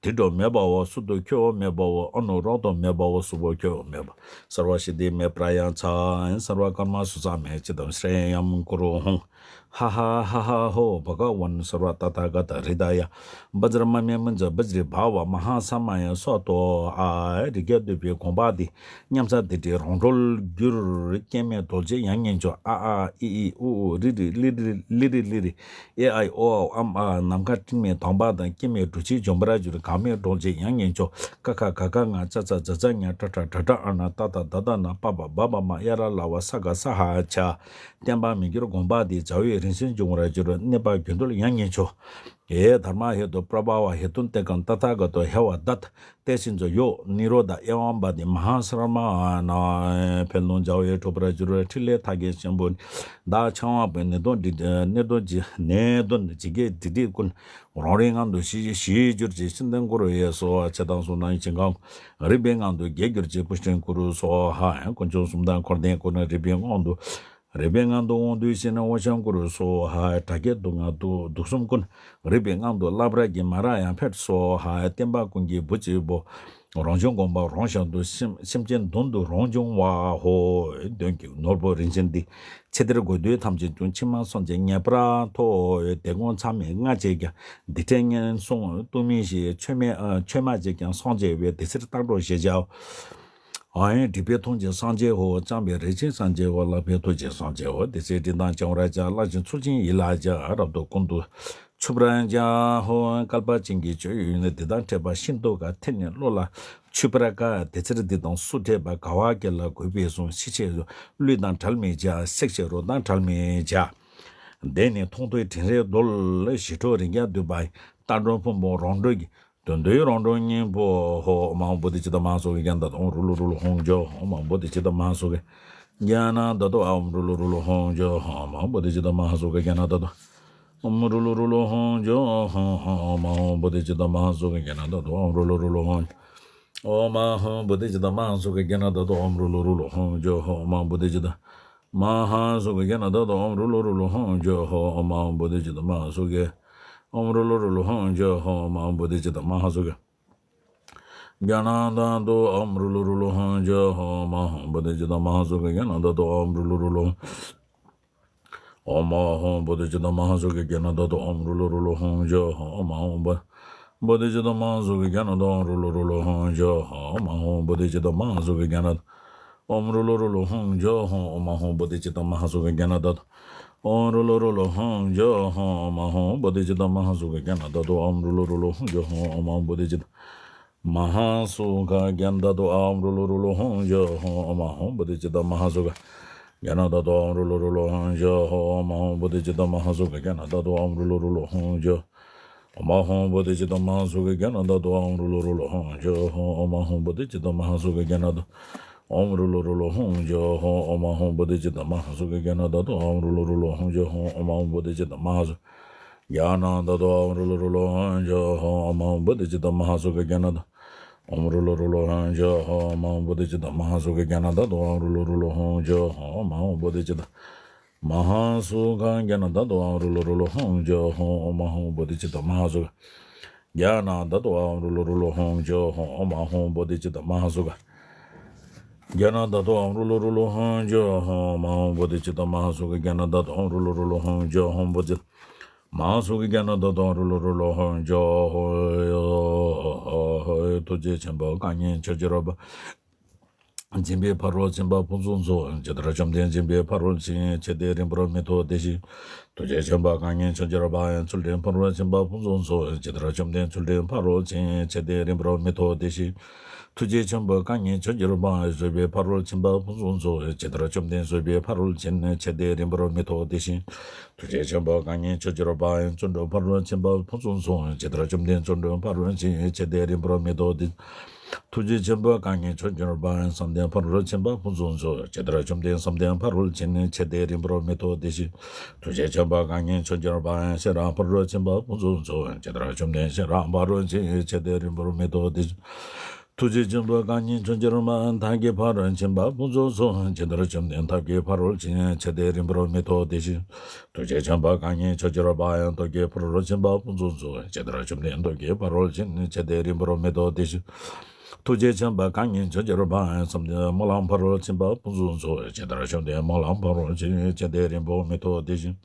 དྲི་དྲོ་མེ་བ་འོ། སུ་དུ་ཁྱོ་བོ་མེ་བ་འོ། ཨ་ནུ་རཀྟོ་མེ་བ་འོ། སུ་བོ་ཁྱོ་བོ་མེ་བ། སརྦ་ཤི་དྷི་མེ་པྲ་ཡ་ཙྪ། སརྦ་ཀརྨ་སུ་ས་མེ། ཅི་ཏམ་ཤྲེ་ཡམ་ཀུ་རུ་ཧཱུྃ། ཧ་ཧ་ཧ་ཧ་ཧོ། བྷ་ག་ཝཱན་སརྦ་ཏ་ཐཱ་ག་ཏ་ཧྲྀ་ད་ཡ། བཛྲ་མ་མེ་མུཉྩ་བཛྲི་བྷ་བ། མ་ཧཱ་ས་མ་ཡ་སྭ་ཏོ་ཨ། རིགས་བརྒྱ་འདུས་པའི་དགོངས་པ་འདི། མཉམ་གསལ་སྡེ་ཁྲིད་རང་གྲོལ་འགྱུར། སྐྱེ་མེད་རྡོ་རྗེ་དབྱངས་སྙན་ཕྱོགས། ཨ་ཨ་ཨི་ཨི་ཨུ་ཨུ་རི་རི་ལི་རི་ལི་རི་ལི་རི། ཨེ་ཨའི་ཨོ་ཨོ་ཨམ་ཨ། ནམ་མཁའ་སྤྲིན་མེད་གདངས་པ་དང་། སྐྱེ་མེད་འབྲུ་གཅིག་འཇོམས་པར་འགྱུར། འགག་མེད་རྡོ་རྗེ་དབྱངས་སྙན་ཕྱོགས། ཀ་ཁ་ག་གྷ་ང་ཙ་ཙ་ཛ་ཛ་ཉ། ཏྲ་ཏྲ་ཌ་ཌ་ཨ་ན། ཏ་ཏ་ད་ད་ན། པ་པ་བ་བ་མ། ཡ་ར་ལ་བ་ས་ག་ས་ཧ་ཆ། བརྟན་པ་མི་འགྱུར་དགོངས་པ་འདི། བྱ་བའི་ རིང་བཞིན་འབྱུང་བར་འགྱུར། གནས་པ་རྒྱུ་འབྲས་ཡང་སྙིང་ཆོས། ཡེ་དྷརྨ་ཧེ་ཏུ་པྲ་བྷ་ཝ་ཧེ་ཏུན་ཏེ་ཀང་ཏ་ཐཱ་ག་ཏོ་ཧེ་ཝ་དད་ཏེ་སིན་ཛོ་ཡོ་ནི་རོ་དྷ་ཨེ་ཝམ་བ་ཏི་མ་ཧཱ་སར་མ་ན་འཕེལ་ལོང་བྱ་བས་འགྲུབ་པར་འགྱུར། ཕྲིན་ལས་མཐའ་ཀུན་ཆེན་པོ་ནི། བདག་འཆང་བ་པོའི་ནད་གདོན་འདི་ནད་གདོན་ཇི་ནད་གདོན་ཇི་སྐད་འདི་འདྲའི་ཀུན། རང་རིག་ངང་དུ་ཞི་ཞི་གྱུར་ཅིག་ཤིན་ཏུ་མགུར་ཡེ་སོ། ཆེ་དང་སུ་ན་ཡི་ཆིང་ཁང་རིག་པའི་ངང་དུ་རྒྱས་གྱུར་ཅིག་པུ་ཤྲིན་གུ་རུ་སོ་ཧ། དཀོན་མཆོག་གསུམ་དང་འཁོར་འདས་ཀུན་རིག་པའི་ངང་དུ། རིག་པའི་ངང་དུ་དབང་སྡུད་ཤིང་ན་འོ་ཤང་གུ་རུ་སོ་ཧ། དགྲ་བགེགས་དུག་ལྔ་དུག་དུག་གསུམ་ཀུན། རིག་པའི་ངང་དུ་བརླག་པར་གྱིས་མ་ར་ཡང་ཕེད་སོ་ཧ། བསྟན་པ་ཀུན་གྱི་བུ་གཅིག་པོ། རང་བྱུང་དགོངས་པ་རང་ཞལ་དུ། སེམས་སེམས་ཅན་དོན་དུ་རང་བྱུང་བ་ཧོ། གདོན་བགེགས་ནོར་བུ་རིན་ཆེན་འདི། ཕྱི་དར་དགོས་འདོད་ཐམས་ཅད་ཀྱང་། ཕྱི་མ་སངས་རྒྱས་ངེས་པར་ཐོབ། དེ་དགོངས་མཚམས་མེད་ལྔ་བཅས་ཀྱང་། འདི་འཕྲལ་ངན་སོང་གཏོང་མིན་ཞེས། ཆོས་མེད་ཆོས་མ་བྱས་ཀྱང་སངས་རྒྱས་པའི། དེ་ཕྱིར་རྟག་འགྲོ་ཞེས་བྱའོ། ཨ་ཡིན་སྒྲིབ་པས་མཐོང་བྱེད་སངས་རྒྱས་ཧོ། བཅོམ་པའི་རིགས་ཅན་སངས་རྒྱས་ཧོ། བརླག་པས་མཐོང་བྱེད་སངས་རྒྱས་ཧོ། དེ་ཚེ་སྒྲིབ་དང་བྱང་བར་བྱ། བརླག་ཅིང་ཚུལ་ཁྲིམས་ཡིད་ལ་བྱ། རབ་ཏུ་ཀུན་ཏུ་ཆུད་པར་བྱ་ཧོ། བསྐལ་པ་ཅན་གྱི་སྤྱོད་ཡུལ་ནི། འདི་དང་འཕྲད་པ་ཤིན་ཏུ་དཀའ། དེ་ནི་བློ་ལ་ཆུད་པར་དཀའ། དེ་ཕྱིར་འདི་དང་སུ་འཕྲད་པ། དགའ་བ་བསྐྱེད་ལ་གུས་པས་བསྲུང་། ཤེས་བྱའི་གླུ་དང་བྲལ་མི་བྱ། བསྲེག་བྱའི་རོ་དང་བྲལ་མི་བྱ། དེ་ནི་མཐོང་ཐོས་དྲན་རེག་རྡོལ། ཞི་ཁྲོ་རིགས་བརྒྱ་འདུས་པ་ཡི། རྟ་མགྲོན་ཕུང་པོ་རང་གྲོལ་གྱི། དོན་དུ་རང་གྲོལ་སྙིང་པོ་ཧོ། ཨོཾ་ཨཱཿཧཱུྃ་བོ་དྷི་ཙིཏྟ་མ་ཧཱ་སུ་ཁེ་གྱ་ནཱ་ཏྭ་ཏུ་ཨོཾ་རུ་ལུ་རུ་ལུ་ཧཱུྃ་ཇོ་ཧོ། ཨོཾ་ཨཱཿཧཱུྃ་བོ་དྷི་ཙིཏྟ་མ་ཧཱ་སུ་ཁེ་གྱ་ནཱ་ཏྭ་ཏུ་ཨོཾ་རུ་ལུ་རུ་ལུ་ཧཱུྃ་ཇོ་ཧོ། ཨོཾ་ཨཱཿཧཱུྃ་བོ་དྷི་ཙིཏྟ་མ་ཧཱ་སུ་ཁེ་གྱ་ནཱ་ཏྭ་ཏུ་ཨོཾ་རུ་ལུ་རུ་ལུ་ཧཱུྃ་ཇོ་ཧོ། ཨོཾ་ཨཱཿཧཱུྃ་བོ་དྷི་ཙིཏྟ་མ་ཧཱ་སུ་ཁེ་གྱ་ནཱ་ཏྭ་ཏུ་ཨོཾ་རུ་ལུ་རུ་ལུ་ཧཱུྃ། ཨོཾ་ཨཱཿཧཱུྃ་བོ་དྷི་ཙིཏྟ་མ་ཧཱ་སུ་ཁེ་གྱ་ནཱ་ཏྭ་ཏུ་ཨོཾ་རུ་ལུ་རུ་ལུ་ཧཱུྃ་ཇོ་ཧོ། ཨོཾ་ཨཱཿཧཱུྃ་བོ་དྷི་ཙིཏྟ་མ་ཧཱ་སུ་ཁེ་གྱ་ནཱ་ཏྭ་ཏུ་ཨོཾ་རུ་ལུ་རུ་ལུ་ཧཱུྃ་ཇོ་ཧོ། ཨོཾ་ཨཱཿཧཱུྃ་བོ་དྷི་ཙིཏྟ་མ་ཧཱ་སུ་ཁེ་ཨོཾ་རུ་ལུ་རུ་ལུ་ཧཱུྃ་ཇོ་ཧོ། ཨོཾ་ཨཱཿཧཱུྃ་བོ་དྷི་ཙིཏྟ་མ་ཧཱ་སུ་ཁེ་གྱ་ནཱ་ཏྭ་ཏུ་ཨོཾ་རུ་ལུ་རུ་ལུ་ཧཱུྃ་ཇོ་ཧོ། ཨོཾ་ཨཱཿཧཱུྃ་བོ་དྷི་ཙིཏྟ་མ་ཧཱ་སུ་ཁེ་གྱ་ནཱ་ཏྭ་ཏུ་ཨོཾ་རུ་ལུ་རུ་ལུ། ཨོཾ་ཨཱཿཧཱུྃ་བོ་དྷི་ཙིཏྟ་མ་ཧཱ་སུ་ཁེ་གྱ་ནཱ་ཏྭ་ཏུ་ཨོཾ་རུ་ལུ་རུ་ལུ་ཧཱུྃ་ཇོ་ཧོ། ཨོཾ་ཨཱཿཧཱུྃ་བོ་བོ་དྷི་ཙིཏྟ་མ་ཧཱ་སུ་ཁེ་གྱ་ནཱ་ཏྭ་ཏུ་ཨོཾ་རུ་ལུ་རུ་ལུ་ཧཱུྃ་ཇོ་ཧོ། ཨོཾ་ཨཱཿཧཱུྃ་བོ་དྷི་ཙིཏྟ་མ་ཧཱ་སུ་ཁེ་གྱ་ནཱ་ཏྭ་ཨོཾ་རུ་ལུ་རུ་ལུ་ཧཱུྃ་ཇོ་ཧོ། ཨོཾ་ཨཱཿཧཱུྃ་བོ་དྷི་ཙིཏྟ་མ་ཧཱ་སུ་ཁེ་གྱ་ནཱ་ཏྭ་ཏུ་ཨོཾ་རུ་ལུ་རུ་ལུ་ཧཱུྃ་ཇོ་ཧོ། ཨོཾ་ཨཱཿཧཱུྃ་བོ་དྷི་ཙིཏྟ་མ་ཧཱ་སུ་ཁེ་གྱ་ནཱ་ཏྭ་ཏུ་ཨོཾ་རུ་ལུ་རུ་ལུ་ཧཱུྃ་ཇོ་ཧོ། ཨོཾ་ཨཱཿཧཱུྃ་བོ་དྷི་ཙིཏྟ་མ་ཧཱ་སུ་ཁེ་གྱ་ནཱ་ཏྭ་ཏུ་ཨོཾ་རུ་ལུ་རུ་ལུ་ཧཱུྃ་ཇོ་ཧོ། ཨོཾ་ཨཱཿཧཱུྃ་བོ་དྷི་ཙིཏྟ་མ་ཧཱ་སུ་ཁེ་གྱ་ནཱ་ཏྭ་ཏུ་ཨོཾ་རུ་ལུ་རུ་ལུ་ཧཱུྃ་ཇོ་ཧོ། ཨོཾ་ཨཱཿཧཱུྃ་བོ་དྷི་ཙིཏྟ་མ་ཧཱ་སུ་ཁེ་གྱ་ནཱ་ཏྭ་ཏུ་ཨོཾ་རུ་ལུ་རུ་ལུ་ཧཱུྃ་ཇོ། ཨོཾ་ཨཱཿཧཱུྃ་བོ་དྷི་ཙིཏྟ་མ་ཧཱ་སུ་ཁེ་གྱ་ནཱ་ཏྭ་ཏུ་ཨོཾ་རུ་ལུ་རུ་ལུ་ཧཱུྃ་ཇོ་ཧོ། ཨོཾ་ཨཱཿཧཱུྃ་བོ་དྷི་ཙིཏྟ་མ་ཧཱ་སུ་ཁེ་གྱ་ནཱ་ཏྭ་ཨོཾ་རུ་ལུ་རུ་ལུ་ཧཱུྃ་ཇོ་ཧོ། ཨོཾ་ཨཱཿཧཱུྃ་བོ་དྷི་ཙིཏྟ་མ་ཧཱ་སུ་ཁེ་གྱ་ནཱ་ཏྭ་ཏུ་ཨོཾ་རུ་ལུ་རུ་ལུ་ཧཱུྃ་ཇོ་ཧོ། ཨོཾ་ཨཱཿཧཱུྃ་བོ་དྷི་ཙིཏྟ་མ་ཧཱ་སུ་གྱ་ནཱ་ཏྭ་ཏུ་ཨོཾ་རུ་ལུ་རུ་ལུ་ཧཱུྃ་ཇོ་ཧོ། ཨོཾ་ཨཱཿཧཱུྃ་བོ་དྷི་ཙིཏྟ་མ་ཧཱ་སུ་ཁེ་གྱ་ནཱ་ཏྭ་ཏུ་ཨོཾ་རུ་ལུ་རུ་ལུ་ཧཱུྃ་ཇོ་ཧོ། ཨོཾ་ཨཱཿཧཱུྃ་བོ་དྷི་ཙིཏྟ་མ་ཧཱ་སུ་ཁེ་གྱ་ནཱ་ཏྭ་ཏུ་ཨོཾ་རུ་ལུ་རུ་ལུ་ཧཱུྃ་ཇོ་ཧོ། ཨོཾ་ཨཱཿཧཱུྃ་བོ་དྷི་ཙིཏྟ་མ་ཧཱ་སུ་ཁེ་གྱ་ནཱ་ཏྭ་ཏུ་ཨོཾ་རུ་ལུ་རུ་ལུ་ཧཱུྃ་ཇོ་ཧོ། ཨོཾ་ཨཱཿཧཱུྃ་བོ་དྷི་ཙིཏྟ་མ་ཧཱ་སུ་ཁེ་གྱ་ནཱ་ཏྭ་ཏུ་ཨོཾ་རུ་ལུ་རུ་ལུ་ཧཱུྃ་ཇོ་ཧོ། ཨོཾ་ཨཱཿཧཱུྃ་བོ་དྷི་ཙིཏྟ་མ་ཧཱ་སུ་ཁེ་གྱ་ནཱ་ཏྭ་ཏུ་ཨོཾ་རུ་ལུ་རུ་ལུ་ཧཱུྃ་ཇོ་ཧོ། ཨོཾ་ཨཱཿཧཱུྃ་བོ་དྷི་ཙིཏྟ་མ་ཧཱ་སུ་ཁེ་གྱ་ནཱ་ཏྭ་ཏུ་ཨོཾ་རུ་ལུ་རུ་ལུ་ཧཱུྃ་ཇོ་ཧོ། ཨོཾ་བོ་དྷི་ཙིཏྟ་མ་ཧཱ་སུ་ཁེ་གྱ་ནཱ་ཏྭ་ཏུ་ཨོཾ་རུ་ལུ་རུ་ལུ་ཧཱུྃ་ཇོ་ཧོ། ཐུགས་རྗེ་ཆེན་པོ་རྐང་གཉིས་ཕྱག་རྒྱ་རོལ་པ། སྦྱིན་པའི་ཕ་རོལ་ཕྱིན་པ་ཕུན་སུམ་ཚོགས། ཇི་ལྟར་བཅོམ་ལྡན་སྦྱིན་པའི་ཕ་རོལ་ཕྱིན། ཆེ་སྟེ་རིང་པོར་མི་ཐོགས་དེ་བཞིན། ཐུགས་རྗེ་ཆེན་པོ་རྐང་གཉིས་ཕྱག་རྒྱ་རོལ་པ། ཚུལ་ཁྲིམས་ཕ་རོལ་ཕྱིན་པ་ཕུན་སུམ་ཚོགས། ཇི་ལྟར་བཅོམ་ལྡན་ཚུལ་ཁྲིམས་ཕ་རོལ་ཕྱིན། ཆེ་སྟེ་རིང་པོར་མི་ཐོགས་དེ་བཞིན། ཐུགས་རྗེ་ཆེན་པོ་རྐང་གཉིས་ཕྱག་རྒྱ་རོལ་པ། བཟོད་པའི་ཕ་རོལ་ཕྱིན་པ་ཕུན་སུམ་ཚོགས། ཇི་ལྟར་བཅོམ་ལྡན་བཟོད་པའི་ཕ་རོལ་ཕྱིན། ཆེ་སྟེ་རིང་པོར་མི་ཐོགས་དེ་བཞིན། ཐུགས་རྗེ་ཆེན་པོ་རྐང་གཉིས་ཕྱག་རྒྱ་རོལ་པ། བརྩོན་འགྲུས་ཕ་རོལ་ཕྱིན་པ་ཕུན་སུམ་ཚོགས། ཇི་ལྟར་བཅོམ་ལྡན་བརྩོན་འགྲུས་ཕ་རོལ་ཕྱིན། ཆེ་སྟེ་རིང་པོར་མི་ཐོགས་དེ། ཐུགས་རྗེ་ཆེན་པོ་རྐང་གཉིས་ཕྱག་རྒྱ་རོལ་པ། བསམ་གཏན་ཕ་རོལ་ཕྱིན་པ་ཕུན་སུམ་ཚོགས། ཇི་ལྟར་བཅོམ་ལྡན་བསམ་གཏན་ཕ་རོལ་ཕྱིན། ཆེ་སྟེ་རིང་པོར་མི་ཐོགས་དེ་བཞིན། ཐུགས་རྗེ་ཆེན་པོ་རྐང་གཉིས་ཕྱག་རྒྱ་རོལ་པ། ཤེས་རབ་ཕ་རོལ་ཕྱིན་པ་ཕུན་སུམ་ཚོགས། ཇི་ལྟར་བཅོམ་ལྡན་ཤེས་རབ་ཕ་རོལ་ཕྱིན། ཆེ་སྟེ་རིང་པོར་མི་ཐོགས་དེ་བཞིན། ཐུགས་རྗེ་ཆེན་པོ་རྐང་གཉིས་ཕྱག་རྒྱ་རོལ་པ། ཐབས་མཁས་ཕ་རོལ་ཕྱིན་པ་ཕུན་སུམ་ཚོགས། ཇི་ལྟར་བཅོམ་ལྡན་ཐབས་མཁས་ཕ་རོལ་ཕྱིན། ཆེ་སྟེ་རིང་པོར་མི་ཐོགས་དེ་བཞིན། ཐུགས་རྗེ་ཆེན་པོ་རྐང་གཉིས་ཕྱག་རྒྱ་རོལ་པ། སྟོབས་ཀྱིས་ཕ་རོལ་ཕྱིན་པ་ཕུན་སུམ་ཚོགས། ཇི་ལྟར་བཅོམ་ལྡན་སྟོབས་ཀྱིས་ཕ་རོལ་ཕྱིན། ཆེ་སྟེ་རིང་པོར་མི་ཐོགས་དེ་བཞིན། ཐུགས་རྗེ་ཆེན་པོ་རྐང་གཉིས་ཕྱག་རྒྱ་རོལ་པ། བསམ་གཏན་སྨོན་ལམ་ཕ་རོལ་ཕྱིན་པ་ཕུན་སུམ་ཚོགས། ཇི་ལྟར་བཅོམ་ལྡན་སྨོན་ལམ་ཕ་རོལ་ཕྱིན། ཆེ་སྟེ་རིང་པོར་མི་ཐོགས་དེ་བཞིན།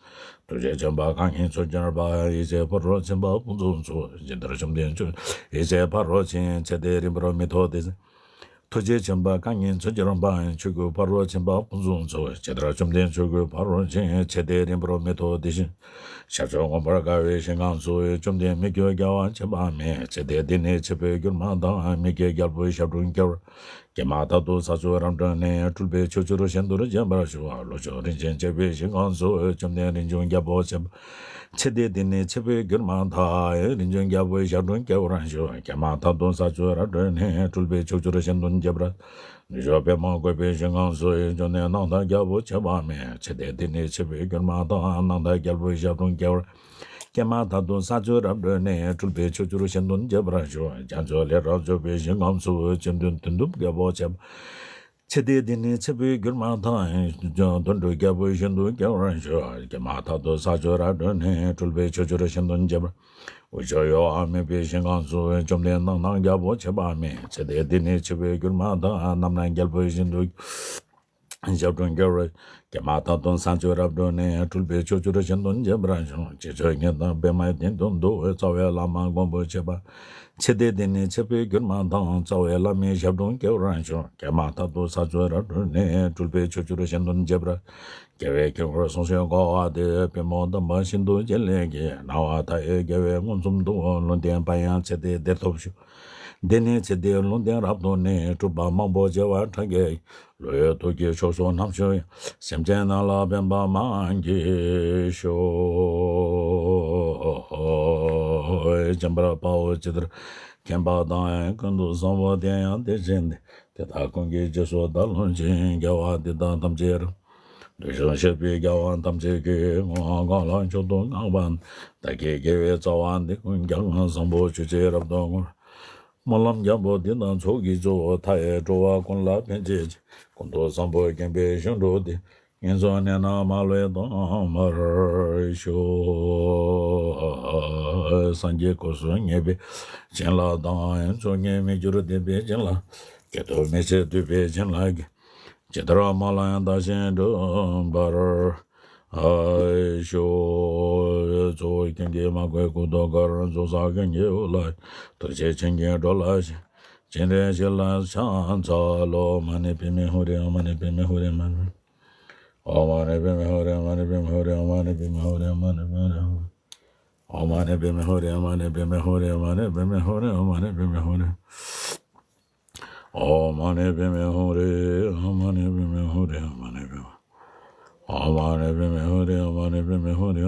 ཐུགས་རྗེ་ཆེན་པོ་རྐང་གཉིས་ཕྱག་རྒྱ་རོལ་པ། ཡེ་ཤེས་ཕ་རོལ་ཕྱིན་པ་ཕུན་སུམ་ཚོགས། ཇི་ལྟར་བཅོམ་ལྡན་ཆོས་ཡེ་ཤེས་ཕ་རོལ་ཕྱིན། ཆེ་སྟེ་རིང་པོར་མི་ཐོགས་དེ་བཞིན། ཐུགས་རྗེ་ཆེན་པོ་རྐང་གཉིས་ཕྱག་རྒྱ་རོལ་པ། ཆོས་སྐུ་ཕ་རོལ་ཕྱིན་པ་ཕུན་སུམ་ཚོགས། ཇི་ལྟར་བཅོམ་ལྡན་ཆོས་སྐུ་ཕ་རོལ་ཕྱིན། ཆེ་སྟེ་རིང་པོར་མི་ཐོགས་དེ་བཞིན། ཞབས་ཕྱི་མངོན་པར་དགའ་བའི་ཞིང་ཁམས་སུ། བཅོམ་ལྡན་མི་བསྐྱོད་རྒྱལ་བ་མཆིས་པ་མེད། ཇི་སྟེ་འདི་ནི་འཆི་བའི་གྱུར་མ་དང་། མི་སྐྱེ་རྒྱལ་པོའི་ཞབས་དྲུང་ཁྱབ། ཀྱེ་མ་ཐག་ཏུ་ས་བཅུ་རབ་བསྒྲོན་ནས། སྤྲུལ་པའི་ཕྱོགས་བཅུར་ཞིང་དུ་འགྱེད་པར་ཤོག། ལུས་ཕྱོགས་རིན་ཆེན་གཅིག་པའི་ཞིང་ཁམས་སུ། བཅོམ་ལྡན་རིན་འབྱུང་རྒྱལ་པོ་ཆེན་པོ། ཕྱི་དེ་འདི་ནི་ཕྱི་པའི་རྒྱུར་མ་ཐལ། རིན་འབྱུང་རྒྱལ་པོའི་ཞབས་དྲུང་སྐྱེ་བར་ཤོག། ཀྱེ་མ་ཐག་ཏུ་ས་བཅུ་རབ་བསྒྲོན་ནས། སྤྲུལ་པའི་ཕྱོགས་བཅུར་ཞིང་དུ་འགྱེད་པར། ནུབ་ཕྱོགས་པདྨ་བཀོད་པའི་ཞིང་ཁམས་སུ། བཅོམ་ལྡན་རྣམ་དག་རྒྱལ་པོ་ཆེ་བ་མེད། ཕྱི་དེ་འདི་ནི་ཕྱི་པའི་རྒྱུར་མ་ཐལ། རྣམ་དག་རྒྱལ་པོའི་ཞབས་དྲུང་སྐྱེ་བར། ཀྱེ་མ་ཐག་ཏུ་ས་བཅུ་རབ་བསྒྲོན་ནས། སྤྲུལ་པའི་ཕྱོགས་བཅུར་ཞིང་དུ་འགྱེད་པར་ཤོག། བྱང་ཕྱོགས་ལས་རབ་འབྱོར་པའི་ཞིང་ཁམས་སུ། བཅོམ་ལྡན་དོན་གྲུབ་རྒྱལ་པོ་ཆེ་བ། ཕྱི་དེ་འདི་ནི་ཕྱི་པའི་རྒྱུར་མ་ཐལ། དོན་གྲུབ་རྒྱལ་པོའི་ཞིང་དུ་སྐྱེ་བར་ཤོག། ཀྱེ་མ་ཐག་ཏུ་ས་བཅུ་རབ་བསྒྲོན་ནས། སྤྲུལ་པའི་ཕྱོགས་བཅུར་ཞིང་དུ་འགྱེད་པར། དབུས་ཕྱོགས་གཡོ་བ་མེད་པའི་ཞིང་ཁམས་སུ། བཅོམ་ལྡན་རྣམ་དག་རྒྱལ་པོ་ཆེ་བ་མེད། ཕྱི་དེ་འདི་ནི་ཕྱི་པའི་རྒྱུར་མ་ཐལ། རྣམ་སྣང་རྒྱལ་པོའི་ཞིང་དུ་ཞབས་དྲུང་སྐྱེ་བར། ཀྱེ་མ་ཐག་ཏུ་ས་བཅུ་རབ་བསྒྲོན་ནས། སྤྲུལ་པའི་ཕྱོགས་བཅུར་ཞིང་དུ་འགྱེད་པར་ཤོག། ཕྱི་ཕྱོགས་ཉི་ཟླ་པདྨའི་སྟེང་དུ་འདུག། རྩ་བའི་བླ་མ་མགོན་པོ་ཆེ་བ། ཕྱི་དེ་འདི་ནི་ཕྱི་པའི་རྒྱུར་མ་ཐལ། རྩ་བའི་བླ་མའི་ཞབས་དྲུང་སྐྱེ་བར་ཤོག། ཀྱེ་མ་ཐག་ཏུ་ས་བཅུ་རབ་བསྒྲོན་ནས། སྤྲུལ་པའི་ཕྱོགས་བཅུར་ཞིང་དུ་འགྱེད་པར། རྒྱལ་བའི་དཀྱིལ་འཁོར་སྲུང་ཞིང་བསྐོར་བ་དེར། པདྨོ་དམ་པ་ཤིན་ཏུ་རྗེ་ལེགས་ཀྱིས། སྣང་བ་མཐའ་ཡས་རྒྱལ་བས་མངོན་སུམ་དུ། ལུང་བསྟན་པ་ཡང་ཕྱི་དེ་འདིར་ཐོབ་ཤོག། འདི་ནི་ཕྱི་དེ་ལུང་བསྟན་རབ་ཏུ་གནས། སྤྲུལ་པ་མང་པོ་བྱེ་བ་ཕྲག་བརྒྱ་ཡིས། བློ་ཡི་ཐུགས་ཀྱི་ཕྱོགས་སུ་རྣམ་ཤོག་ཡང་། སེམས་ཅན་རྣམས་ལ་ཕན་པ་མང་གྱུར་ཤོག། བྱམས་པར་དཔའ་བོས་ཇི་ལྟར་མཁྱེན་པ་དང་། ཀུན་ཏུ་བཟང་པོ་དེ་ཡང་དེ་བཞིན་ཏེ། དེ་དག་ཀུན་གྱི་རྗེས་སུ་བདག་སློབ་ཅིང་། དགེ་བ་འདི་དག་ཐམས་ཅད་རབ། འདུ་ཤེས་བསྐྱེད་པའི་དགེ་བ་ཐམས་ཅད་ཀྱི། ངོ་བོ་གང་ལ་མཆོག་ཏུ་བསྔགས་པ། བདག་གི་དགེ་བའི་རྩ་བ་འདི་ཀུན་ཀྱང་། བཟང་པོ་ཆོས་ཀྱིས་རབ་ཏུ་བསྔོ། སྨོན་ལམ་རྒྱལ་པོ་འདི་དག་ཚོགས་ཀྱི་མཆོག། མཐའ་ཡས་འགྲོ་བ་ཀུན་ལ་ཕན་བྱེད་ཅིང་། ཀུན་ཏུ་བཟང་པོས་ཁེངས་པའི་ཞིང་དུ་སྟེ། ངན་སོང་གནས་རྣམས་མ་ལུས་སྟོངས་པར་ཤོག། སངས་རྒྱས་སྐུ་གསུམ་ངེས་པའི་བྱིན་རླབས་དང་། མཚན་ཉིད་མི་འགྱུར་བདེ་བའི་བྱིན་རླབས། སྐྱེ་འགྲོ་མི་ཤེས་འདུས་པའི་བྱིན་རླབས་ཀྱིས། ཇི་ལྟར་སྨོན་ལམ་ཡང་དག་བཞིན་འགྲུབ་པར་ཤོག། གཙོ་བོ་ཀུན་གྱི་མ་གོས་སྐུ་མདོག་དཀར། རྫོགས་སངས་ཀུན་གྱི་འོད་ལ། ཐུགས་རྗེ་ཆེན་གྱིས་འགྲོ་ལ་ཞེན། ཇི་འདྲའི་ཞི་ལ་ཕྱག་འཚལ་ལོ། མ་ཎི་པདྨེ་ཧཱུྃ་རེ། མ་ཎི་པདྨེ་ཧཱུྃ་རེ། མ་ཎི་པདྨེ་ཧཱུྃ་རེ། མ་ཎི་པདྨེ་ཧཱུྃ་རེ། མ་ཎི་པདྨེ་ཧཱུྃ་རེ། ཨོཾ་མ་ཎི་པདྨེ་ཧཱུྃ་རེ། མ་ཎི་པདྨེ་ཧཱུྃ་རེ། མ་ཎི་པདྨེ་ཧཱུྃ་རེ། མ་ཎི་པདྨེ་ཧཱུྃ་རེ། ཨོཾ་མ་ཎི་པདྨེ་ཧཱུྃ་རེ། ཨོཾ་མ་ཎི་པདྨེ་ཧཱུྃ་རེ། ཨོཾ་མ་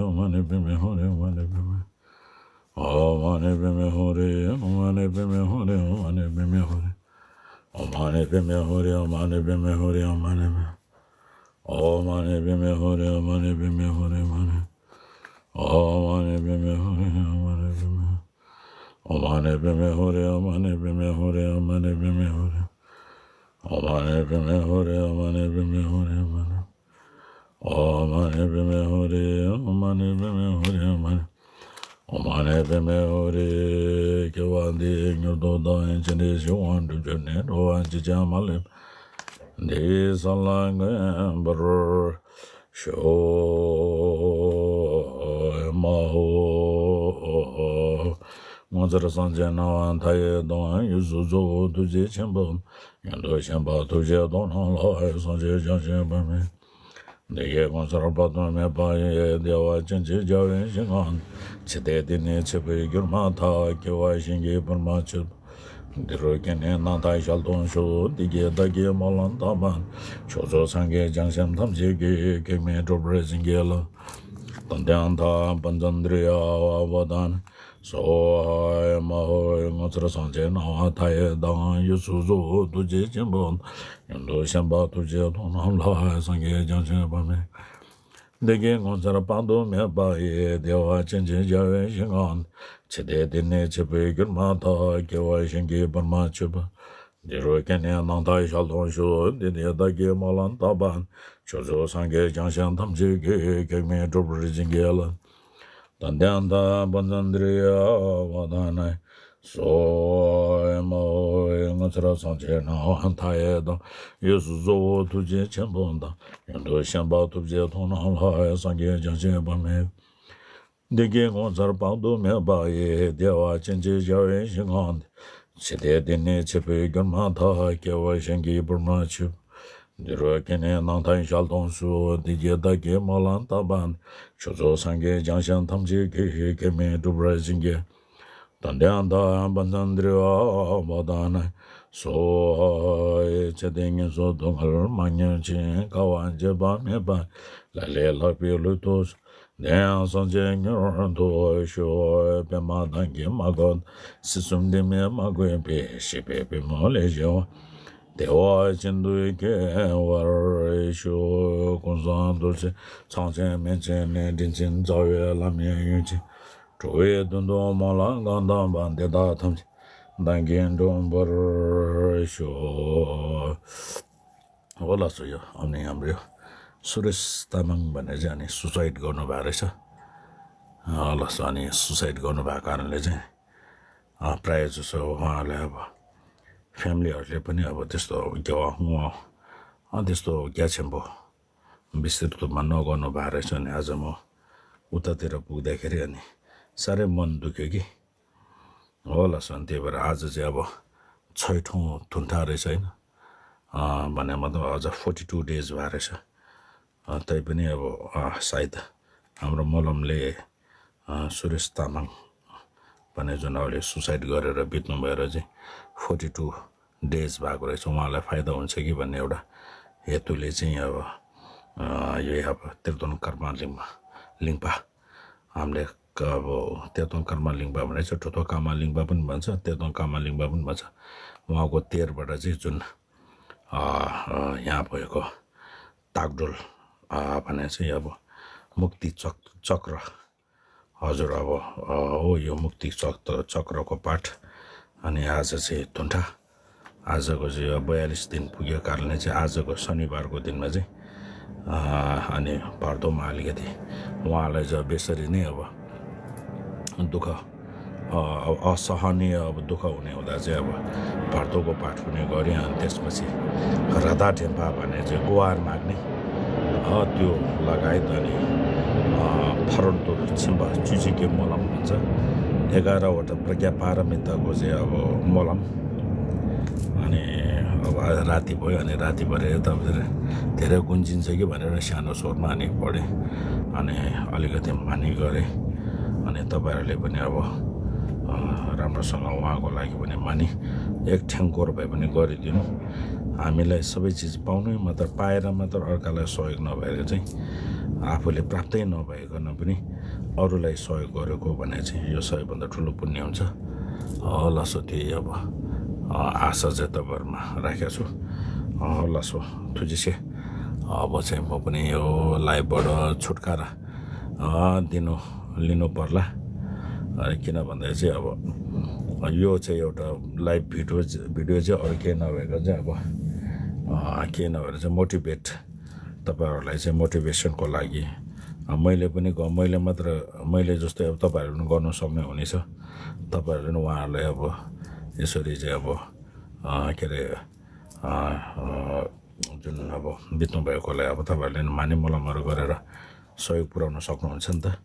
ཎི་པདྨེ་ཧཱུྃ་རེ། ཨོཾ་མ་ཎི་པདྨེ་ཧཱུྃ་རེ། ཨོཾ་མ་ཎི་པདྨེ་ཧཱུྃ་རེ། ཨོཾ་མ་ཎི་པདྨེ། ཨོཾ་མ་ཎི་པདྨེ་ཧཱུྃ་རེ། ཨོཾ་མ་ཎི་པདྨེ་ཧཱུྃ་རེ། ཨོཾ་མ་ཎི་པདྨེ་ཧཱུྃ་རེ། ཨོཾ་མ་ཎི་པདྨེ་ཧཱུྃ་རེ། ཨོཾ་མ་ཎི་པདྨེ་ཧཱུྃ་རེ། ཨོཾ་མ་ཎི་པདྨེ་ཧཱུྃ་རེ། ཨོཾ་མ་ཎི་པདྨེ་ཧཱུྃ་རེ། ཨོཾ་མ་ཎི་པདྨེ་ཧཱུྃ་རེ། ཨོཾ་མ་ཎི་པདྨེ་ཧཱུྃ་རེ། ཨོཾ་མ་ཎི་པདྨེ་ཧཱུྃ་རེ། ཨོཾ་མ་ཎི་པདྨེ་ཧཱུྃ་རེ། ཨོཾ་མ་ཎི་པདྨེ་ཧཱུྃ་རེ། ཨོཾ་མ་ཎི་པདྨེ་ཧཱུྃ་རེ། ཨོཾ་མ་ཎི་པདྨེ་ཧཱུྃ་རེ། ཨོཾ་མ་ཎི་པདྨེ་ཧཱུྃ་རེ། ཨོཾ་མ་ཎི། ཨོཾ་མ་ཎི་པདྨེ་ཧཱུྃ་རེ། དགེ་བ་འདི་ཡིས་མྱུར་དུ་བདག་ཡང་ཇི་འདྲའི་ཞི་བ་འགྲུབ་གྱུར་ནས། འགྲོ་བ་གཅིག་ཀྱང་མ་ལུས་པ། འདི་ཡི་ས་ལ་འགོད་པར་ཤོག། མ་ཧོ། ངོ་མཚར་སངས་རྒྱས་སྣང་བ་མཐའ་ཡས་དང་། གཡས་སུ་གཙོ་བོ་ཐུགས་རྗེ་ཆེན་པོ། གཡོན་དུ་བྱམས་པ་ཐུགས་རྗེ་མཐོང་སྣང་ལ། སངས་རྒྱས་བྱང་ཆུབ་པདྨའི། འདི་སྐད་ཀུན་གསལ་དཔག་ཏུ་མེད་པ་ཡི། བདེ་བ་ཅན་ཅིག་རྒྱལ་བའི་ཞིང་ཁམས། ཕྱི་དེ་འདི་ནི་ཕྱི་པའི་རྒྱུར་མ་ཐལ། སྐྱེ་བ་གཞན་གྱིས་བུར་མ་ཆུད། འདི་རུ་སྐྱེས་ནས་རྣམ་ཐར་ཞལ་མཐོང་ཤོག། འདི་སྐད་བདག་གིས་སྨོན་ལམ་བཏབ་པ། ཕྱོགས་བཅུའི་སངས་རྒྱས་བྱང་སེམས་ཐམས་ཅད་ཀྱིས། གེགས་མེད་གྲུབ་པར་བྱིན་གྱིས་རློབས། ཏདྱ་ཐཱ། བཛྲ་ཨིནྡྲཱ་ཡ་བ་དྷ་ན། སྭཱ་ཧཱ། མ་ཧོ། ངོ་མཚར་སངས་རྒྱས་སྣང་བ་མཐའ་ཡས་དང་། གཡས་སུ་གཙོ་བོ་ཐུགས་རྗེ་ཆེན་པོ། གཡོན་དུ་བྱམས་པ་ཐུགས་རྗེ་མཐོང་སྣང་ལ། སངས་རྒྱས་བྱང་ཆུབ་པདྨའི། འདི་སྐད་ཀུན་གསལ་དཔག་ཏུ་མེད་པ་ཡི། བདེ་བ་ཅན་ཅིག་རྒྱལ་བའི་ཞིང་ཁམས། ཕྱི་དེ་འདི་ནི་ཕྱི་པའི་རྒྱུར་མ་ཐལ། སྐྱེ་བ་གཞན་གྱིས་བུར་མ་ཆུད་པ། འདི་རུ་སྐྱེས་ནས་རྣམ་ཐར་ཞལ་མཐོང་ཤོག། འདི་སྐད་བདག་གིས་སྨོན་ལམ་བཏབ་པ། ཕྱོགས་བཅུའི་སངས་རྒྱས་བྱང་སེམས་ཐམས་ཅད་ཀྱིས། གེགས་མེད་གྲུབ་པར་བྱིན་གྱིས་རློབས། ཏདྱ་ཐཱ། བཛྲ་ཨིནྡྲཱ་ཡ་བ་དྷ་ན། སྭཱ་ཧཱ། མ་ཧོ། ངོ་མཚར་སངས་རྒྱས་སྣང་བ་མཐའ་ཡས་དང་། གཡས་སུ་གཙོ་བོ་ཐུགས་རྗེ་ཆེན་པོ་དང་། གཡོན་དུ་བྱམས་པ་ཐུགས་རྗེ་མཐོང་སྣང་ལ། སངས་རྒྱས་བྱང་ཆུབ་པདྨའི། འདི་སྐད་ཀུན་གསལ་དཔག་ཏུ་མེད་པ་ཡི། བདེ་བ་ཅན་ཅིག་རྒྱལ་བའི་ཞིང་ཁམས། ཕྱི་དེ་འདི་ནི་ཕྱི་པའི་རྒྱུར་མ་ཐལ། སྐྱེ་བ་གཞན་གྱིས་བུར་མ་ཆུད། འདི་རུ་སྐྱེས་ནས་རྣམ་ཐར་ཞལ་མཐོང་ཤོག། འདི་སྐད་བདག་གིས་སྨོན་ལམ་བཏབ་པ། ཕྱོགས་བཅུའི་སངས་རྒྱས་བྱང་སེམས་ཐམས་ཅད་ཀྱིས། གེགས་མེད་གྲུབ་པར་བྱིན་གྱིས། དང་ལྡན་དང་། བ་ཚང་འདྲི་བ་བ་དང་ན་སོ། ཆེ་དེ་ངན་སོང་སྡུག་བསྔལ་མ་མྱོང་ཅིང་། དཀའ་བ་སྤྱད་པ་མེད་པ། ལ་ལས་ལྷག་པའི་ལུས་དུ་སོང་། དེ་ཡང་སངས་རྒྱས་མྱུར་དུ་ཤོག་པདྨ་དང་གི་མ་གོ། སྲིད་གསུམ་སྡེ་མིག་མ་གོས་པའི། གཤེགས་པའི་པད་མོ་ལས་བཞེངས་པ། བདེ་བ་ཅན་དུ་སྐྱེ་བར་ཤོག་ཀུན་བཟང་རྡོ་རྗེ་ཚངས་པའི་མེ་ལྕེ་ནས། དྲིན་ཅན་རྩ་བའི་བླ་མའི་ཡོན་ཏན། འགྲོ་བའི་དོན་དུ་སྨོན་ལམ་གང་བཏབ་པ། དེ་དག་ཐམས་ཅད་བདག་གིས་འགྲུབ་པར་ཤོག་འོ་ལགས་སོ། ཡོ་ཨ་ནི་ཡམ་རེ་ཡོ། སུ་རེ་སྟ་མང་བ་ནས་ཅི་ཨ་ནི་སུ་སའིད་གོ་ནོ་བ་རེ་ཤ། ཨ་ལགས་སོ། ཨ་ནི་སུ་སའིད་གོ་ནོ་བ་ག་རེ་ལས་ཅི། ཨ་པྲ་ཡ་ཚོ་སོ་ཧ་ལས་བ། ཕེམ་ལི་ཨར་ལེ་པ་ནི་ཨ་བ་དེ་སྟོ་རྒྱ་བ་ཧུང་བ། ཨ་དེ་སྟོ་རྒྱ་ཆེན་པོ། བི་སིར་དུ་མ་ནོ་གོ་ནོ་བ་རེ་ཤ་ནི་ཨ་ཛ་མོ། ཨུ་ཏ་ཏི་ར་པུག་དེ་ཁེ་རེ་ཨ་ནི། ས་རེ་མོན་དུ་ཁེ་གི། འོ་ལགས་སོ། འདི་བར་ཨ་ཙི་ཅེ་བོ། ཚོས་ཁྲོང་དུན་ཁྲ་རེ་ཤ་ཡིན། ཨ་མ་ནེ་མ་དོ་ཨ་ཙི་ཕོར་ཊི་ཊུ་ཌེ་ཟི་བ་རེ་ཤ། ཨ་ཏའི་པི་ནི་ཡ་བོ་ཨ་སའི་ད་ཨམ་ར་མོ་ལམ་ལེ། ཨ་སུ་རེ་སྟ་མང་། པ་ནེ་ཛོ་ན་ལེ་སུ་སའིད་གོ་རེ་ར་བི་ཏོང་བེ་ར་ཅི། ཕོར་ཊི་ཊུ་ཌེ་ཟི་བ་གོ་རེ་ཤ་ང་ལེ་ཕའི་ད་འོན་ཆེ་གི་པ་ནེ་ཡོ་ད། ཡེ་ཏུ་ལེ་ཅི་ཡ་བོ། ཨ་ཡོ་ཡ་བོ་གཏེར་སྟོན་ཀརྨ་གླིང་པ། གླིང་པ། ཨམ་ལེ། ཀ་བོ་གཏེར་སྟོན་ཀརྨ་གླིང་པ་མ་རེད་ཅོ། གྲུབ་ཐོབ་ཀརྨ་གླིང་པ་པུན་མ་ཚ། གཏེར་སྟོན་ཀརྨ་གླིང་པ་པུན་མ་ཚ། ཝང་གོ་གཏེར་བ་ར་ཅིག་ཙུན། ཨ་ཡང་བོ་ཡོ་གོ། སྟག་སྒྲོལ། ཨ་བ་ནས་སེ་ཡ་བོ། མུཀ་ཏི་ཙོག་ཙོག་ར། ཨ་ཟུ་ར་བོ། ཨ་འོ་ཡོ་མུཀ་ཏི་ཙོག་ཙོག་ར་གོ་པཱཊ། ཨ་ནི་ཨ་ཟ་སེ་དུན་ཁྲ། ཨ་ཟ་གོ་ཟེ་ཡོ་བོ་ཡ་ལི་སི་ཏིན་པུ་གེ་ཀར་ལེ་ཅེ། ཨ་ཟ་གོ་སོ་ནི་བར་གོ་ཏིན་མ་ཟེ། ཨ་ནི་བར་དོ་མ་ལི་ག་ཏེ། ཝང་ལ་ཟ་བེ་ས་རི་ནེ་ཡ་བ། དུ་ཁ། ཨ་ཨ་ས་ཧ་ནི་ཡ་བ་དུ་ཁ་འོ་ནེ་འོ་ད་ཟེ་ཡ་བ། བར་དོ་གོ་པཱ་ཁྲུ་ནེ་གོ་རི་ཨན་ཏེ་སི་མ་སི། ར་ད་དྲན་པ་བ་ནེ་ཟེ་གོ་ཨར་མག་ནི། ཨ་ཏུ་ལ་ག་ཡི་ད་ནི། ཨ་ཕ་རོལ་ཏུ་ཕྱིན་པ་བཅུ་གཅིག་གི་སྨོན་ལམ་མ་ཚ། དེ་ག་ར་བ་ད་པྲ་ཛྙཱ་པཱ་ར་མི་ཏ་གོ་ཟེ་ཡ་བ་སྨོན་ལམ། ཨ་ནི་ཨ་ར་ཏི་བོ་ཡ་ནི་ར་ཏི་བ་རེ་ད་བ་རེ། དེ་རེ་ཀུན་ཅིན་ཚེ་གི་བ་རེ་ར་ཤ་ནོ་སོར་མ་ནི་བོ་རེ། ཨ་ནི་ཨ་ལི་ག་ཏེ་མ་ནི་ག་རེ། ཨ་ནི་ད་བ་ར་ལེ་བ་ནི་ཨ་བོ། རམ་པ་སོ་ལ་ཝ་གོ་ལ་གི་བ་ནི་མ་ནི། ཡེག་ཐེང་གོར་བ་བ་ནི་གོ་རེ་དུ་ནོ། ཨ་མི་ལ་སོ་བེ་ཅི་ཅི་པའོ་ནི་མ་ཏར་པ་ཡ་ར་མ་ཏར་ཨར་ཀ་ལ་སོ་ཡེག་ནོ་བ་རེ་ཅི། ཨ་ཕོ་ལེ་པྲ་པ་ཏེ་ནོ་བ་ཡེག་ནོ་བ་ནི། ཨོ་རུ་ལའི་སོ་ཡི་གོ་རེ་གོ་བ་ནས་ཅི་ཡོ་སོ་ཡི་བ་འདི་ཁྲུ་ལུ་པུ་ནེ་ཡོང་ཚ། ཨོ་ལ་སོ་དེ་ཡོ་བ། ཨ་ས་ཟེ་ཏོ་བར་མ་ར་ཁྱ་སུ། ཨོ་ལ་སོ་ཐུགས་རྗེ་ཆེ། ཨ་བོ་ཚེ་མོ་པུ་ནེ་ཡོ་ལའི་བོ་ཆུ་ཀ་ར། ཨ་འདི་ནོ་ལི་ནོ་བར་ལ། ཨ་ཁྱི་ན་བ་འདི་ཅི་ཨ་བོ། ཡོ་ཚེ་ཡོ་ད་ལའི་བི་ཌི་ཡོ་བི་ཌི་ཡོ་ཅི་ཨོ་ར་ཁྱེ་ན་བེ་ག་ཅི་ཨ་བོ། ཨ་ཁྱེ་ན་བེ་ཅི་མོ་ཊི་བེཊ། ད་པ་ར་ལ་ཅེ་མོ་ཊི་བེ་ཤན་གོ་ལ་གི། ཨ་མོ་ལེ་པུ་ནི་གོ་མོ་ལེ་མ་ཏར་མོ་ལེ་ཇོ་སྟེ་ད་པ་ར་ནི་གོ་ནོ་སོམ་ནི་འོ་ནི་སོ། ད་པ་ར་ནི་ཝ་ལ་ཡ་བོ། ཨེ་སོ་རི་ཅེ་ཡ་བོ། ཨ་ཁེ་རེ། ཨ་ཨ་ཇུན་ན་བོ་བི་ཏོང་བ་ཡ་གོ་ལ་ཡ་བོ་ད་པ་ར་ནི་མ་ནི་མོ་ལ་མ་རུ་གོ་རེ་ར། སོ་ཡུག་པུ་ར་ནོ་སོག་ནོ་ཚན་ད།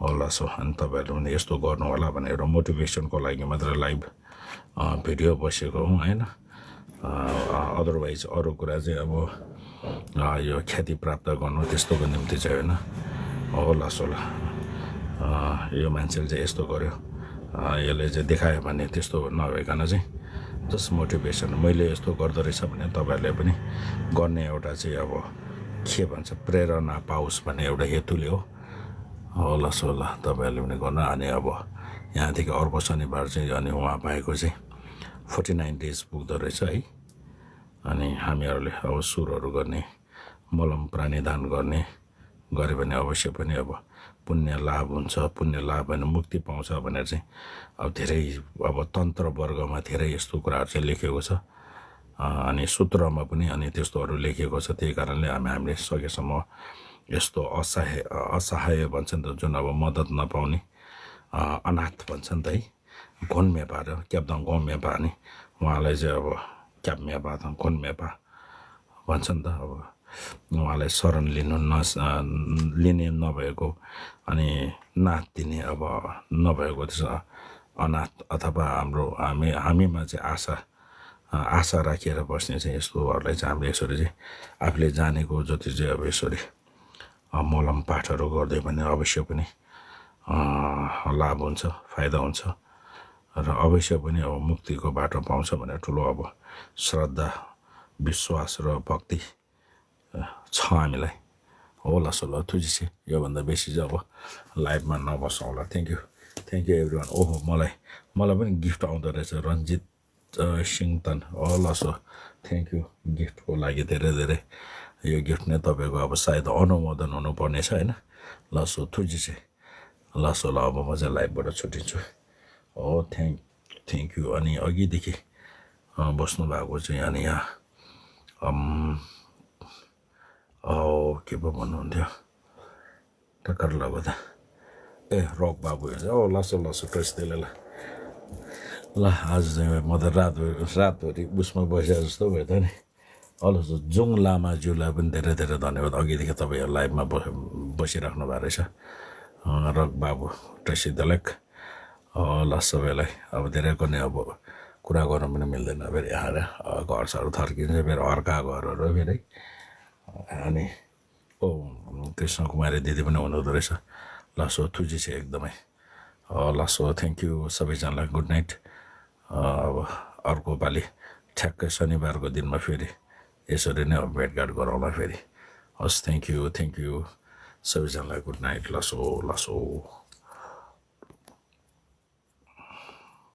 འོ་ལ་སོ་ཨན་ད་པ་ར་ནི་ཨེ་སྟོ་གོ་ནོ་ཝ་ལ་བ་ནི་རོ་མོ་ཊི་བེ་ཤན་གོ་ལ་གི་མ་ཏར་ལའིབ། ཨ་བི་ཌི་ཡོ་བོ་ཤེ་གོ་ཧུང་ཨེ་ན། ཨ་otherwise ཨོ་རུ་ཀུ་ར་ཟེ་ཨ་བོ། ཨ་ཡོ་ཁྱ་ཏི་པྲབ་ཏ་གོ་ནོ་ཏེ་སྟོ་ག་ནིམ་ཏེ་ཇ་ཡོ་ན། ཨོ་ལ་སོ་ལ། ཨ་ཡོ་མན་ཆལ་ཇེ་ཨེ་སྟོ་གོ་རེ། ཨ་ཡོ་ལེ་ཇེ་དེ་ཁ་ཡ་མ་ནེ་ཏེ་སྟོ་ན་བེ་ག་ན་ཇེ། ཏེ་སི་མོ་ཊི་བེ་ཤན་མེ་ལེ་ཨེ་སྟོ་གོ་ར་དོ་རེ་ས་མ་ནེ་ཏོ་བེ་ལེ་བ་ནི། གོ་ནེ་ཨོ་ཏ་ཇེ་ཨ་བོ། ཁྱེ་བན་ཆ་པྲེ་ར་ན་པའུ་སི་མ་ནེ་ཨོ་ཏ་ཧེ་ཏུ་ལེ་ཨོ། ཨོ་ལ་སོ་ལ་ཏོ་བེ་ལེ་བ་ནི་གོ་ན་ཨ་ནེ་ཨ་བོ། ཡང་དེ་ག་ཨོར་བོ་སོ་ནི་བར་ཇེ་ཡོ་ནི་ཧུང་ཨ་བ་ཧེ་གོ་ཇེ། ཕོར་ཊི་ནའིན་ཌེ་ཟི་ཕུག་དོ་རེ་ཆ་ཨི། ཨ་ནི་ཧ་མི་ཡར་ལེ་ཨ་བོ་སུ་རོ་རུ་གོ་ནི། སྨོན་ལམ་པྲ་ནི་དཱན་གོ་ནི། གོ་རེ་བ་ནི་ཨ་བོ་ཤེ་བ་ནི་ཨ་བོ། པུ་ནེ་ལ་བུན་ཚ་པུ་ནེ་ལ་བ་ནི་མུག་ཏི་པང་ཚ་བ་ནི་ཅི། ཨ་བོ་དེ་རེ་ཨ་བོ་ཏན་ཏྲ་བར་ག་མ་དེ་རེ་ཡེ་སྟུ་ཀ་ར་ཅི་ལེ་ཁེ་གོ་ཚ། ཨ་ནི་སུ་ཏྲ་མ་པུ་ནི་ཨ་ནི་ཏེ་སྟོ་རུ་ལེ་ཁེ་གོ་ཚ་དེ་ག་ར་ལེ་ཨ་མེ་ཨ་མེ་སོ་གེ་སོ་མོ། ཡེ་སྟོ་ཨ་ས་ཧེ་ཨ་ས་ཧ་ཡེ་བན་ཚན་དུ་ཇུ་ན་བ་མོ་དད་ན་པའོ་ནི། ཨ་ཨ་ནཱཐ་བན་ཚན་ད་ཡི། མགོན་མེད་པ་རེད། སྐྱབས་དང་མགོན་མེད་པ་ནི། ང་ལ་ཟེར་བ། སྐྱབས་མེད་པ་དང་མགོན་མེད་པ། བན་ཚན་ད་བ། ང་ལ་སོ་རན་ལི་ནུ་ན་ལི་ནི་ནོ་བའི་གོ། ཨ་ནི་ན་ཏི་ནི་ཨ་བ་ནོ་བའི་གོ་ཏི་ས། ཨ་ན་ཨ་ཐ་བ་ཨམ་རོ་ཨ་མི་ཨ་མི་མ་ཅི་ཨ་ས། ཨ་ས་ར་ཁྱེ་ར་བ་སི་ནི་ཟེར་སུ་བ་ལ་ཅམ་རེ་སོ་རེ་ཨ་ཕི་ལེ་ཛ་ནི་གོ་ཛོ་ཏི་ཟེར་བ་སོ་རེ། ཨ་སྨོན་ལམ་པ་ཏྲ་རུ་གོ་དེ་བ་ནི་ཨ་བ་ཤེ་བ་ནི། ཨ་ལ་བོན་ཚ་ཕའི་ད་བོན་ཚ། र अवश्य पनि अब मुक्तिको बाटो पाउँछ भनेर ठुलो अब श्रद्धा, विश्वास र भक्ति छ हामीलाई। हो, ल सो, ल, थुजी छ। योभन्दा बेसी चाहिँ अब लाइभमा नबसौँ होला। Thank you, thank you every one. ओहो, मलाई, मलाई पनि गिफ्ट आउँदो रहेछ, रन्जित सिंह तन। हो, ल सो, थ्याङ्क यू। गिफ्टको लागि धेरै धेरै। यो गिफ्ट नै तपाईँको अब सायद अनुमोदन हुनुपर्नेछ, होइन? ल सो, थुजी छ। ल सो, ल, अब म चाहिँ लाइभबाट छुट्टिन्छु। हो, थ्याङ्क थ्याङ्क यू। अनि अघिदेखि बस्नु भएको चाहिँ अनि यहाँ, अम, के पो भन्नुहुन्थ्यो, टक्कर लगाउँदा, ए, रक बाबु। हो, ल सो, ल सो, ट्रेस त्यसले ल। ल, आज चाहिँ म त रात रातभरि उसमा बसेको जस्तो भयो त नि। अल जुङ लामाज्यूलाई पनि धेरै धेरै धन्यवाद। अघिदेखि तपाईँ लाइभमा बसिराख्नु भएको रहेछ। रक बाबु, ट्रेसी दलेक, ल, सबैलाई अब धेरै कुनै अब कुरा गर्नु पनि मिल्दैन फेरि। यहाँ घरसहरू थर्किन्छ फेरि, अर्का घरहरू फेरि। अनि ओ कृष्ण कुमारी दिदी पनि हुनुहुँदो रहेछ। ल सो, थुजी छ एकदमै। ल सो, थ्याङ्क यू सबैजनालाई, गुड नाइट। अब अर्को पालि ठ्याक्कै शनिबारको दिनमा फेरि यसरी नै भेटघाट गरौँला फेरि। हस्, थ्याङ्क यू, थ्याङ्क यू सबैजनालाई, गुड नाइट। ल सो, ल सो।